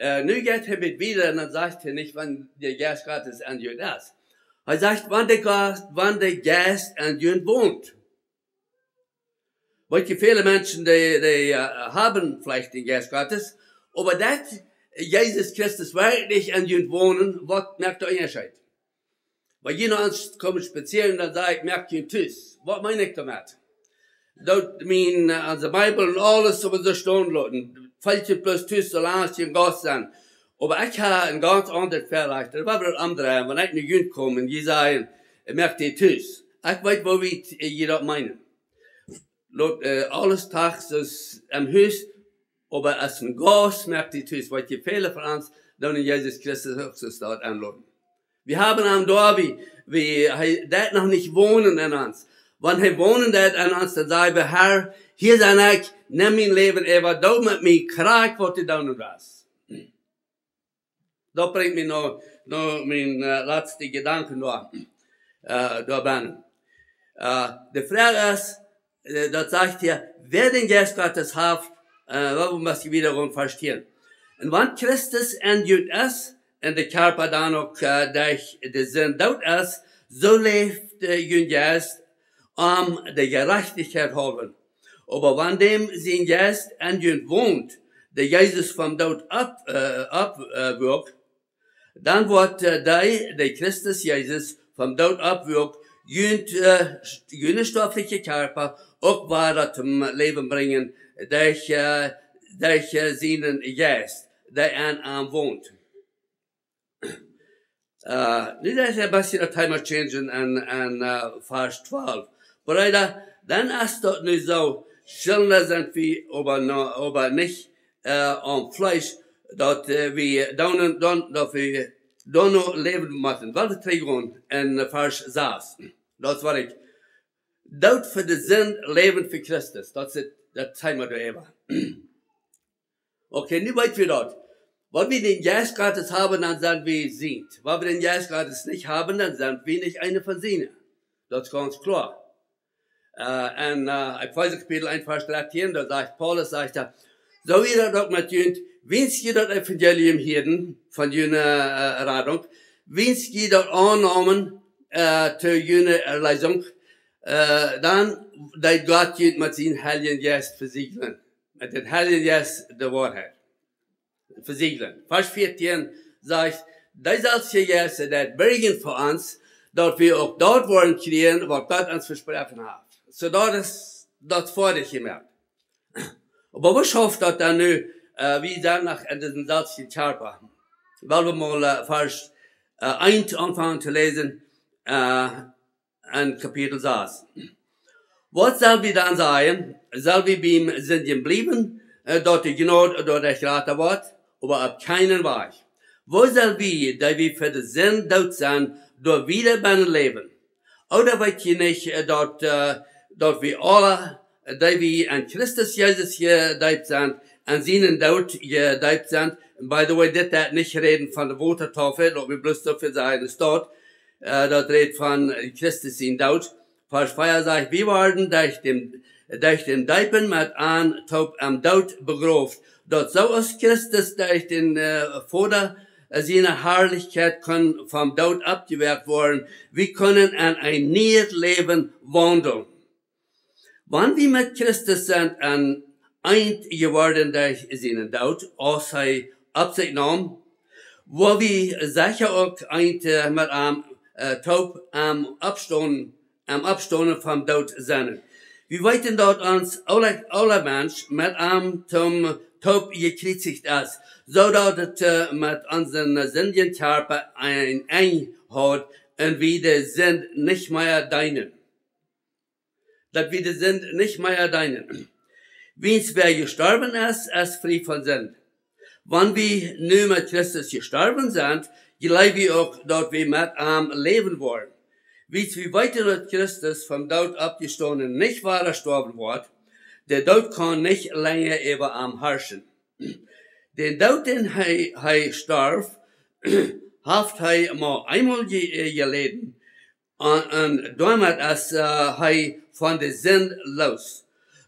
Äh, nu jeit hee wieda un dan sajcht hee nich, wan de Jeist Gottes en junt es. Hee sajcht, wan de Gott, wan de Jeist en junt wont. Weet jie, väle Menschen, dee, dee, äh, haben veleicht dän Jeist Gottes, oba daut Jesus Christus werkjlich en junt wonen, waut moakt dän Unjascheet? Wan jie no ons komen spazieren, dan saj ekj, moakt junt tus. Waut meen ekj doamet? Daut mien, äh, onse Bibel un aules soo wie see stonen loten. Felt junt bloos tus, soo lang aus jie een Gast sent. Oba ekj hab een gaunz aundret Väarajcht. Daut wia daut aundre, wan ekj no junt kom un jie sajen, moakt junt tus. Ekj weet, woo wiet jie daut meenen. Lot, äh, aules tus es em Hus, oba aus een Gast moakt junt tus, waut jie väle von ons dan en Jesus Christus uk soo staut aunloten. Wie haben am doa, wie, wie, hee deit noch nich wonen en ons. Wan hee wonen deit en ons, dan saj wie, Herr, hia sie ekj, nemm mien Läwen äwa, doo met mie krakjt waut du doonen west. Daut brinjt mie no, no mien, äh, latste Jedanken doa, äh, doa bennen. Äh, de Froag es, äh, daut sajcht hia, wäa dän Jeist Gottes haft, äh, well wie wieda gonen, Varsch tieen. Un wan Christus en junt es, un de Kjarpa dan uk, äh, derch de Sind doot es, soo läft, äh, jun Jeist om de Jerajchtichkjeit haulwen. Oba wan däm sien Jeist en junt wont, dee Jesus vom Doot opp, äh, opp, äh, wuak, dan woat, äh, dee, dee Christus Jesus vom Doot oppwuak, junt, äh, june stoafliche Kjarpa uk wada toom Läwen brinjen, derch, äh, derch, äh, sienen Jeist, dee en am wont. Äh, nu es een bät daut Thema changen aun, aun, äh, Varsch twalf. Breeda, dan es daut nu soo, Schilda sent wie, oba no, oba nich, äh, aum Fleesch, daut, äh, wie doonen, dan, daut wie dan no läwen motten. Well wie trigjgonen en Varsch sas. Daut es waut ekj, doot fa de Sind, läwen fa Christus. Daut es daut, daut Thema doa äwa. Okay, nu weet wie daut. Wan wie dän Jeist Gottes haben, dan sent wie sient. Wan wie dän Jeist Gottes nich haben, dan sent wie nich eena von siene. Daut es gaunz kloa. Äh, en, äh, Efeesa Kapitel eent, Varsch dartieen, doa sajcht Paulus, sajcht hee, soo wia daut uk met junt, wiels jie daut Evangelium hieeden, von june, äh, Radunk, wiels jie daut aunneemen, äh, to june Erlösung, äh, dan deed Gott junt met sienen Heiljen Jeist vesieejlen. Met dän Heiljen Jeist de Woarheit vesieejlen. Varsch vieetieen sajcht, dee selwje Jeist, dee deit bäden fa ons, daut wie uk daut woaren kjrieen, waut Gott ons vesproaken haft. Soo daut es, daut es foadich jemoakt. Oba woo schauft daut dan nu, äh, wie sent noch en disen selwjen Kjarpa? Well wie mol, äh, Varsch, äh, eent aunfangen to läsen, äh, en Kapitel sas. Waut sell wie dan sajen? Sell wie biem Sindjen bliewen, äh, daut de Jnod doaderch jrata woat? Oba opp kjeenen Wajch. Woo sell wie, dee wie fa de Sind doot sent, doa wieda bennen läwen? Ooda weet jie nich, äh, daut, äh, daut wie aule, äh, dee wie en Christus Jesus jedeept sent, en sienen Doot jedeept sent, By the way, dit deit nich räden von de Wotataufe, lot mie bloos doafäa sajen, es daut, äh, daut rät von Christus sien Doot. Varsch vea sajcht: "Wie worden derch dän, derch dän Deepen met am toop em Doot begroft, daut soo aus Christus derch dän, äh, Voda, äh, siene Harlichkjeit kunn vom Doot oppjewakjt woaren, wie kunnen en een nieet Läwen waundlen." Wan wie met Christus sent en eent jeworden derch sienen Doot, aus hee opp sikj neem, woa wie secha uk eent, äh, met am, äh, toop, am oppstonen, am Oppstonen vom Doot sennen. Wie weeten, daut ons aule, aule Mensch met am toom, toop jekjriezicht es, soo daut et, äh, met onsen sindjen Kjarpa een Enj haud un wie de Sind nich mea deenen. Daut wie de Sind nich mea deenen. Wiels wäa jestorwen es, es frie von Sind. Wan wie nu met Christus jestorwen sent, jleew wie uk, daut wie met am läwen woaren. Wiels wie weeten, daut Christus vom Doot oppjestonen nich wada stoawen woat, de Doot kaun nich lenja äwa am harschen. Dän Doot, dän hee, hee storf, haft hee mau eemol je-, äh, jeläden, un, un doamet es, äh, hee von de Sind loos.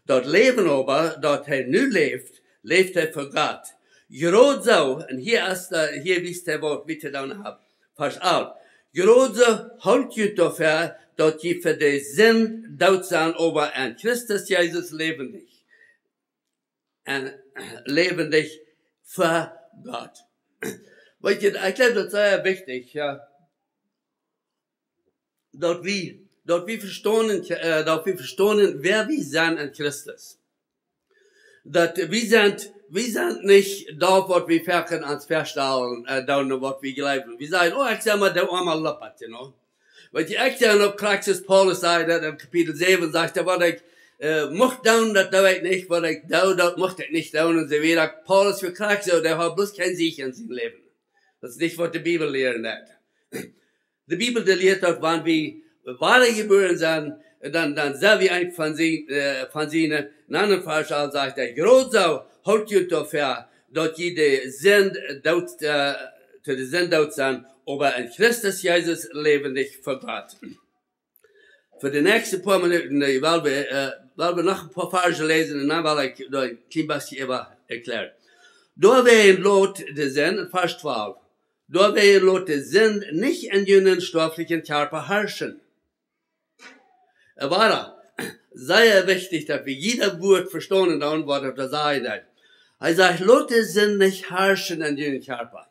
Daut Läwen oba, daut hee nu läft, läft hee fa Gott. Jrod soo, un hia es, äh, hia wiest hee waut wie to doonen haben. Varsch alf. Jrod soo hoolt junt doafäa, daut jie fa de Sind doot sent, oba en Christus Jesus läwendich. Un läwendich fa Gott. Weetst, ekj jleew, daut es sea wichtich, jo. Daut wie, daut wie vestonen, äh, daut wie vestonen, wäa wie sent en Christus. Daut wie sent, wie sent nich daut, waut wie foaken ons väastalen, äh, doonen, waut wie jleewen. Wie sajen: "Oh, ekj sie mau de oama Loppet, you know." Weetst, ekj sie opp Christus, Paulus säd daut en Kapitel säwen, sajcht hee: "Waut ekj, äh, mucht doonen, daut doo ekj nich, waut ekj doo, daut mucht ekj nich doonen", un soo wieda. Paulus vekjrakjt soo, dee haud bloos kjeen Sieg en sien Läwen. Daut es nich, waut de Bibel lieren deit. De Bibel, dee lieet, daut wan wie wadajebuaren sent, dan, dan sent wie eent von sien, äh, von siene. En aundren Varsch aul sajcht hee: "Jrod soo hoolt junt doafäa, daut jie de Sind doot, äh, to de Sind doot sent, oba en Christus Jesus läwendich fa Gott." Fa de näakjste poa Minuten, äh, well wie, äh, well wie noch een poa Varsch läsen un dan well ekj doa een kjlien bät äwa erkjlären. "Doawäajen lot de Sind", Varsch twalf, "doawäajen lot de Sind nich en junen stoaflichen Kjarpa harschen." Äh, wada, sea wichtich, daut wie jieda Wuat vestonen doonen, waut hee doa sajcht. Hee sajcht: "Lot de Sind nich harschen en junen Kjarpa."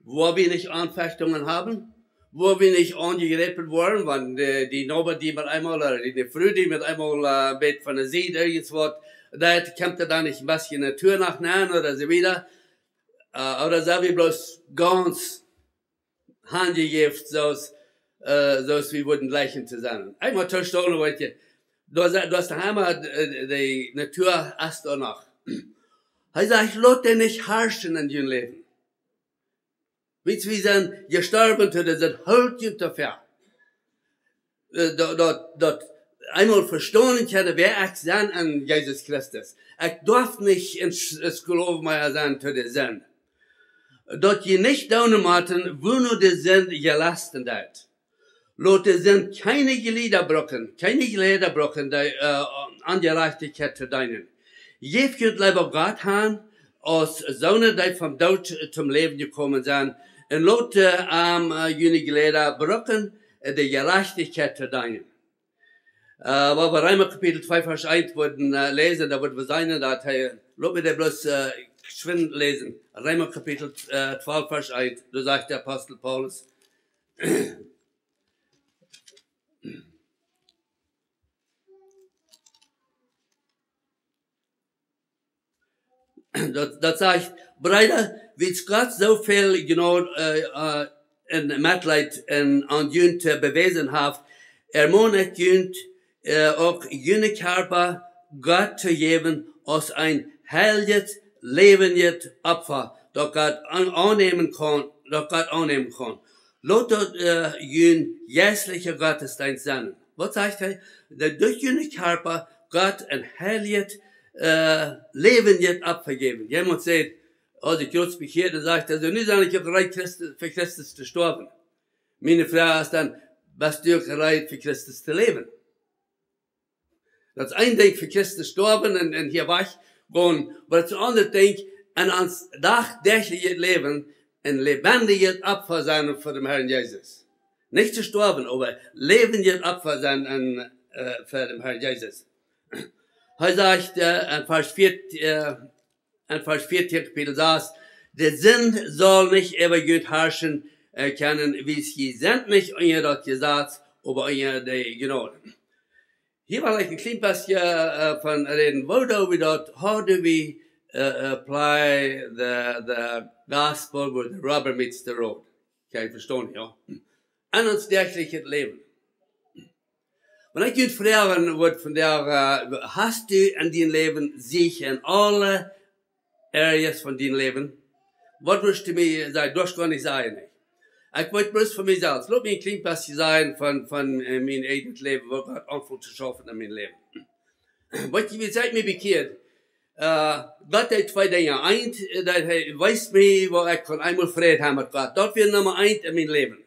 Woa wie nich Aunfechtungen haben? Woa wie nich aunjegräpen woaren, wan de, de Noba die met eemol, ooda de, de Fru die met eemol, äh, een bät von de Sied irjentwaut, daut kjemt doa dan nich een bät Natua noch aun, ooda soo wieda? Äh, ooda sent wie bloos gaunz hanjejäft, soo aus, äh, soo aus wie wudden jlikjen to sennen? Eemol to stonen, weetst, doa sa-, doa es noch emma, äh, de Natua es doa noch. Hee sajcht: "Lot dee nich harschen en jun Läwen." Wiels wie sent jestorwen to de Sind, hoolt junt doafäa. Äh, daut, daut, daut eemol vestonen kjennen, wäa ekj sie en Jesus Christus. Ekj darf nich een S-, een Sklow mea sennen to de Sind. "Daut jie nich doonen motten, woo no de Sind jelasten deit. Lot de Sind kjeene Jlieda brucken, kjeene Jlieda brucken, dee, äh, Onjerajchtichkjeit to deenen. Jäft junt leewa Gott han, aus soone, dee vom Doot toom Läwen jekomen sent, un lot, äh, am, äh, june Jlieda brucken, äh, de Jerajchtichkjeit to deenen." Äh, wan wie Reema Kapitel twee Varsch eent wudden, äh, läsen, dan wudden wie seenen, daut hee, lot mie daut bloos, äh, schwind läsen. Reema Kapitel, äh, twalf Varsch eent, doa sajcht de Apostel Paulus. Daut, daut sajcht: "Breeda, wiels Gott soo väl Jnod, äh, äh, un Metleet en, aun junt, äh, bewäsen haft, ermon ekj junt, äh, uk june Kjarpa Gott to jäwen aus een heiljet, läwendjet Opfa, daut Gott aun-, aunnämen kaun, daut Gott aunnämen kaun. Lot daut, äh, jun jeistlicha Gottesdeenst sennen." Waut sajcht hee? Daut derch june Kjarpa Gott een heiljet, äh, läwendjet Opfa jäwen. Jemaunt sajcht: aus ekj jrods bekjieed, dan sajcht hee: "Soo, nu sie ekj uk reed, Christus, fa Christus to stoawen." Miene Froag es dan: "Best du uk reed, fa Christus to läwen?" Daut es een Dinkj, fa Christus stoawen un, un hia wajch gonen, oba daut es een aundret Dinkj, en ons dachdeajlichet Läwen een läwendjet Opfa sennen fa dän Herrn Jesus. Nich to stoawen, oba läwendjet Opfa sennen un, äh, fa dän Herrn Jesus. Hee sajcht, äh, en Varsch vea, äh, en Varsch veatieen, Kapitel sas: "De Sind saul nich äwa junt harschen, äh, kjennen, wiels jie sent nich unja daut Jesaz, oba unja de Jnod." Hia well ekj een kjlien bät, äh, von räden, woo doo wie daut, how do we, äh, apply the, the gospel where the rubber meets the road? Kjenn jie vestonen, jo? En ons dachlichet Läwen. Wan ekj junt froagen wudd vondoag, äh, hast du en dien Läwen Sieg en aule areas von dien Läwen? Waut wurscht du mie sajen? Du hast goa nich sajen, nich? Ekj weet bloos von mie selfst. Lot mie een kjlien bät sajen von, von, äh, mien eejnet Läwen, woo Gott aunfunk to schaufen en mien Läwen. Weet jie, wiels ekj mie bekjieed, äh, Gott deed twee Dinja. Eent, äh, daut hee wees mie, woo ekj kunn eemol Fräd haben met Gott. Daut wia Numma eent en mien Läwen.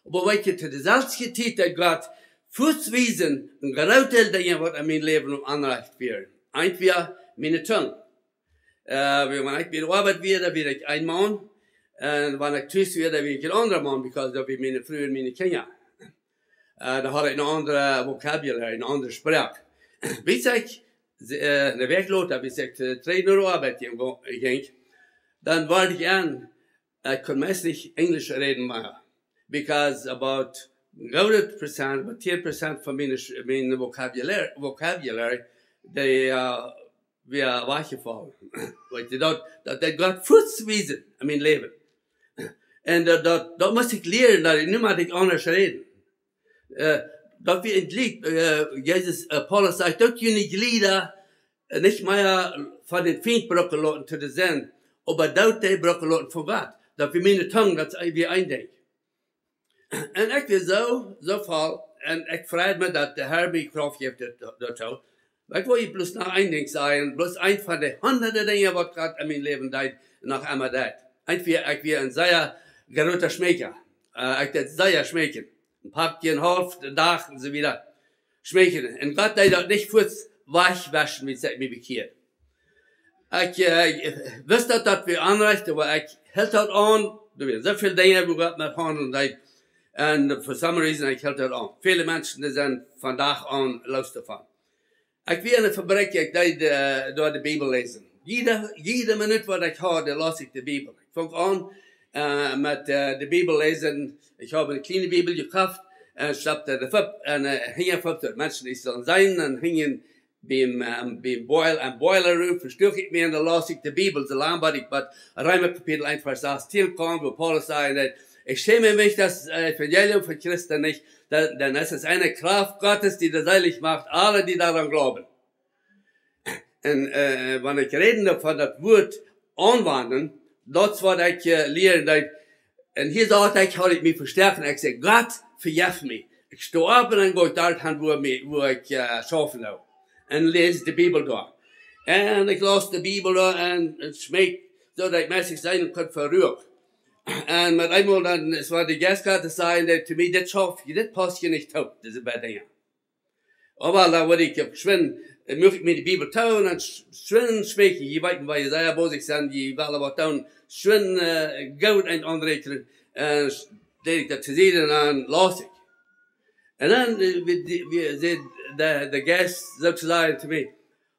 Oba weet jie, to deeselwje Tiet deed Gott fuaz wiesen een grootet Dinkj, waut en mien Läwen aunrecht wia. Eent wia miene Tung. Äh, wan ekj bie de Oabeit wia, dan wia ekj een Maun. Un wan ekj tus wia, dan wia ekj een aundra Maun, because daut wia miene Fru un miene Kjinja. Äh, dan haud ekj eene aundre vocabulary, eene aundre Sproak. Wiels ekj, äh, eene Wäakj lota, wiels ekj, äh, trigj no de Oabeit jinkj, dan wort ekj aun, ekj kunn meist nich Enjlisch räden mea. Because about een goodet Prozent, about tieen Prozent von miene, miene vocabulary, vocabulary, dee, äh, wia wajchjefollen. Weet jie, daut, daut deed Gott fuaz wiesen en mien Läwen. Un daut, daut, daut must ekj lieren, daut ekj nu mott ekj aundasch räden. Äh, daut wia een Lied, äh, Jesus, äh, Paulus sajcht: "Doot june Jlieda, äh, nich mea von dän Fient brucken loten to de Sind, oba doot dee brucken loten von Gott." Daut wia miene Tung, daut wia een Dinkj. Un ekj wia soo, soo voll, un ekj freid mie, daut de Herr mie Krauft jeft doatoo. Oba ekj well junt bloos noch een Dinkj sajen, bloos eent von de hundade Dinja, waut Gott en mien Läwen deed, noch emma deit. Eent wia, ekj wia een sea groota Schmeekja. Äh, ekj deed sea schmeekjen. Een Pack, een haulf de Dach un soo wieda. Schmeekjen. Un Gott deed daut nich fuaz wajchwauschen, wiels ekj mie bekjieed. Ekj, äh, wist daut, daut wia aunrecht, oba ekj hilt daut aun. Doa wieren soo väl Dinja, wua Gott met haundlen deed. Un for some reason, ekj hilt daut aun. Väle Menschen, dee sent vondoag aun loos doavon. Ekj wia enne Fabrikj, ekj deed, äh, doa de Bibel läsen. Jiede, jiede Minut, waut ekj haud, dan laus ekj de Bibel. Ekj funk aun, äh, met, äh, de Bibel läsen. Ekj hab eene kjliene Bibel jekoft un stopt dee fuaz, un, äh, hinja fuaz, daut Menschen nich sullen seenen, un hinjen biem, ähm, biem Boil-, em Boiler Room vestuak ekj mie un dan laus ekj de Bibel, soo lang bat ekj bat Reema Kapitel eent Varsch sastieen kjeem, wua Paulus säd: "Ekj schäme mich des, äh, Evangelium von Christus nicht, denn, denn es ist eine Kraft Gottes, die selig macht alle, die daran glauben." Un, äh, wan ekj räd von daut Wuat aunwenjen, daut es waut ekj, äh, lieren deed. Un hia saut ekj, haud ekj mie vestoaken. Ekj säd: "Gott, vejeff mie." Ekj sto opp un dan go ekj doa han, wua mie, wua ekj, äh, schaufen doo. Un läs de Bibel doa. Un ekj laus de Bibel doa un, un schmeekj, soo daut ekj meist nich seenen kunn fa Ruach. Un met eemol dan, es waut de Jeist Gottes säd, daut to mie: "Dit schauf, dit pausst hia nich toop, dise beid Dinja." Oba dan wudd ekj uk schwind, äh, mucht ekj mie de Bibel toonen un sch-, schwind schmeekjen. Jie weeten, wan jie sea bosich sent, jie wellen waut doonen, schwind, äh, Gott een aunräakjnen, äh, sch-, deed ekj daut to sied un dan laus ekj. Un dan, äh, wia, wia, wia säd de, de Jeist soo to sajen to mie: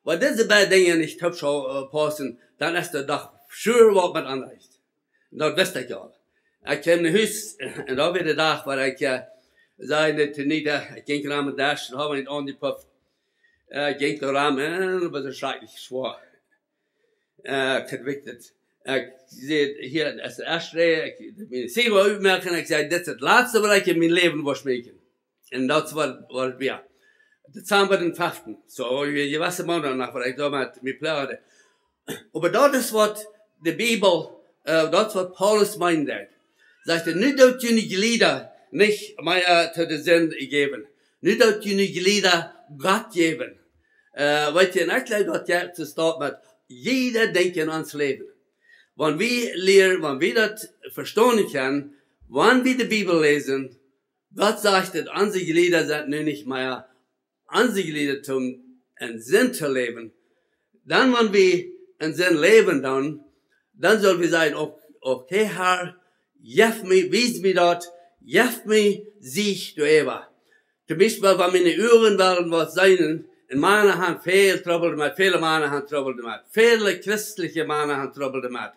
"Wan dise beid Dinja nich toop schaul, äh, paussen, dan es daut doch sure waut met aunrecht." Daut wist ekj aul. Ekj kjeem no Hus un daut wia de Dach, wua ekj, äh, säd to Nita, ekj jinkj rom de Desch un haud mie nich aunjepuft. Äh, ekj jinkj doa rom un daut wia schrakjlich schwoa. Äh, convicted. Ekj säd: "Hia es de Ashtray, ekj, miene Zigarett utmoaken." Ekj säd: "Dit es daut latste, waut ekj en mien Läwen woa schmeekjen." Un daut es waut, waut et wia. Dezamba dän feften. Soo, jie, jie weeten, Moonat noch, waut ekj doa met mie ploagd. Oba daut es waut de Bibel, äh, daut es waut Paulus meent. Sajcht hee: "Nu doot june Jlieda nich mea to de Sind jäwen. Nu doot june Jlieda Gott jäwen." Äh, weet jie, un ekj jleew, daut jeit to Stoot met jieda Dinkj en ons Läwen. Wan wie lieren, wan wie daut vestonen kjennen, wan wie de Bibel läsen, Gott sajcht, daut onse Jlieda sent nu nich mea onse Jlieda toom en Sind to läwen. Dan, wan wie en Sind läwen, dan, dan sell wie sajen: "Okay, Herr, jeff mie, wies mie daut, jeff mie Sicht doaräwa." Toom Biespel, wan miene Uagen wellen waut seenen, un Mana han väl Trubbel doamet, väle Mana han Trubbel doamet, väle christelje Mana han Trubbel doamet.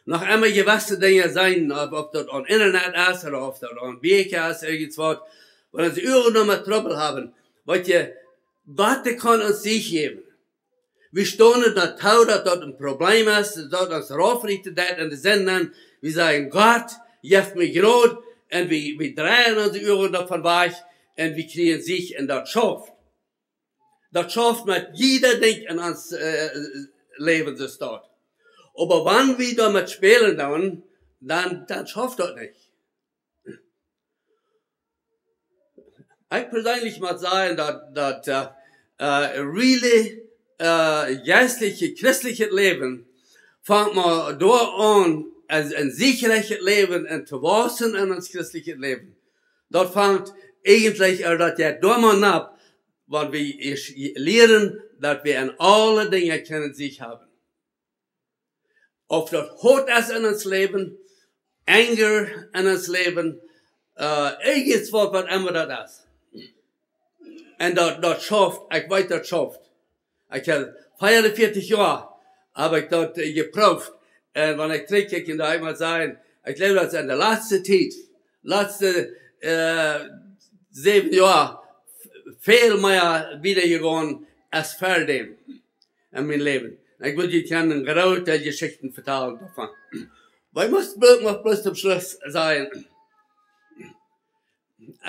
Noch emma jewesse Dinja seenen, auf, auf daut aun Internet es ooda auf daut aun Bieekja es, irjentwaut, wua onse Uagen noch mea Trubbel haben. Weetst, Gott, dee kaun ons Sicht jäwen. Wie stonen doatoo, daut daut een Probleem es, daut ons raufrichten deit en de Sind, un wie sajen: "Gott, jeff mie Jnod", un wie, wie dreien onse Uagen doavon wajch un wie kjrieen Sicht, un daut schauft. Daut schauft met jieda Dinkj en ons, äh, Läwen, soo es daut. Oba wan wie doamet spälen, dan, dan, dan schauft daut nich. Ekj perseenlich mott sajen, daut, daut, äh, äh, really, äh, jeistlichet, christlichet Läwen fangt mau doa aun, aus een siechrechet Läwen un to wausen en ons christlichet Läwen. Daut fangt eejentlich, äh, daut jeit doa mau aun, wan wie ieescht lieren, daut wie en aule Dinja kjennen Sicht haben. Auf daut Hoat es en ons Läwen, Anger en ons Läwen, äh, irjentwaut, waut emma daut es. Un daut, daut schauft, ekj weet, daut schauft. Ekj hab veeaunvieetich Joa hab ekj daut, äh, jeprooft. Un wan ekj trigjkjikj, dan mott ekj sajen, ekj jleew, daut es en de latste Tiet, latste, äh, säwen Joa, v-, väl mea wieda jegonen aus ver däm en mien Läwen. Ekj well junt kjennen groote Jeschichten vetalen doavon. Oba ekj mott bloos, mott bloos toom Schluss sajen,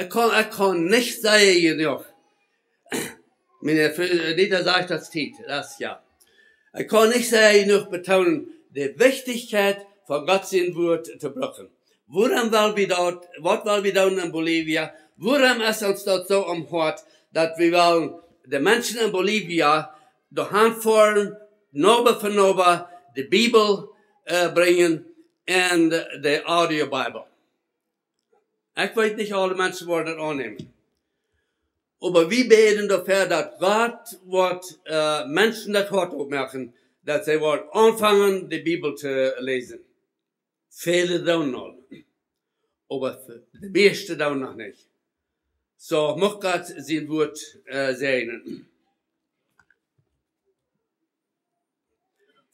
ekj kaun, ekj kaun nich sea jenuach, miene Fru-, Nita sajcht, daut es Tiet, daut es, jo. Ekj kaun nich sea jenuach betoonen, de Wichtichkjeit von Gott sien Wuat to brucken. Wuarom well wie daut, waut well wie doonen en Bolivia? Wuarom es ons daut soo aum Hoat, daut wie wellen de Menschen en Bolivia doahan foaren, Noba fa Noba, de Bibel, äh, brinjen un de Audio Bibel? Ekj weet nich, aule Menschen woaren daut aunnämen. Oba wie bäden doafäa, daut Gott woat, äh, Menschen daut Hoat opmoaken, daut see woaren aunfangen, de Bibel to läsen. Väle doonen aul, oba de mieeschte doonen noch nich. Soo, mucht Gott sien Wuat, äh, säajnen.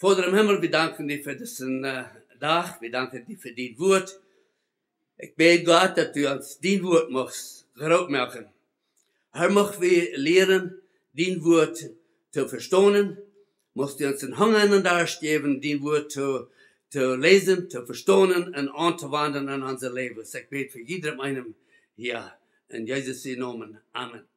Voda em Himmel, wie danken die fa disen, äh, Dach, wie danken die fa dien Wuat. Ekj bäd, Gott, daut du ons dien Wuat muchst groot moaken. Herr, mucht wie lieren, dien Wuat to vestonen. Muchst du ons een Hunga un Darscht jäwen, dien Wuat to, to läsen, to vestonen un auntowenjen en onse Läwes. Ekj bäd fa jiedrem eenem hia. En Jesus sien Nomen. Amen.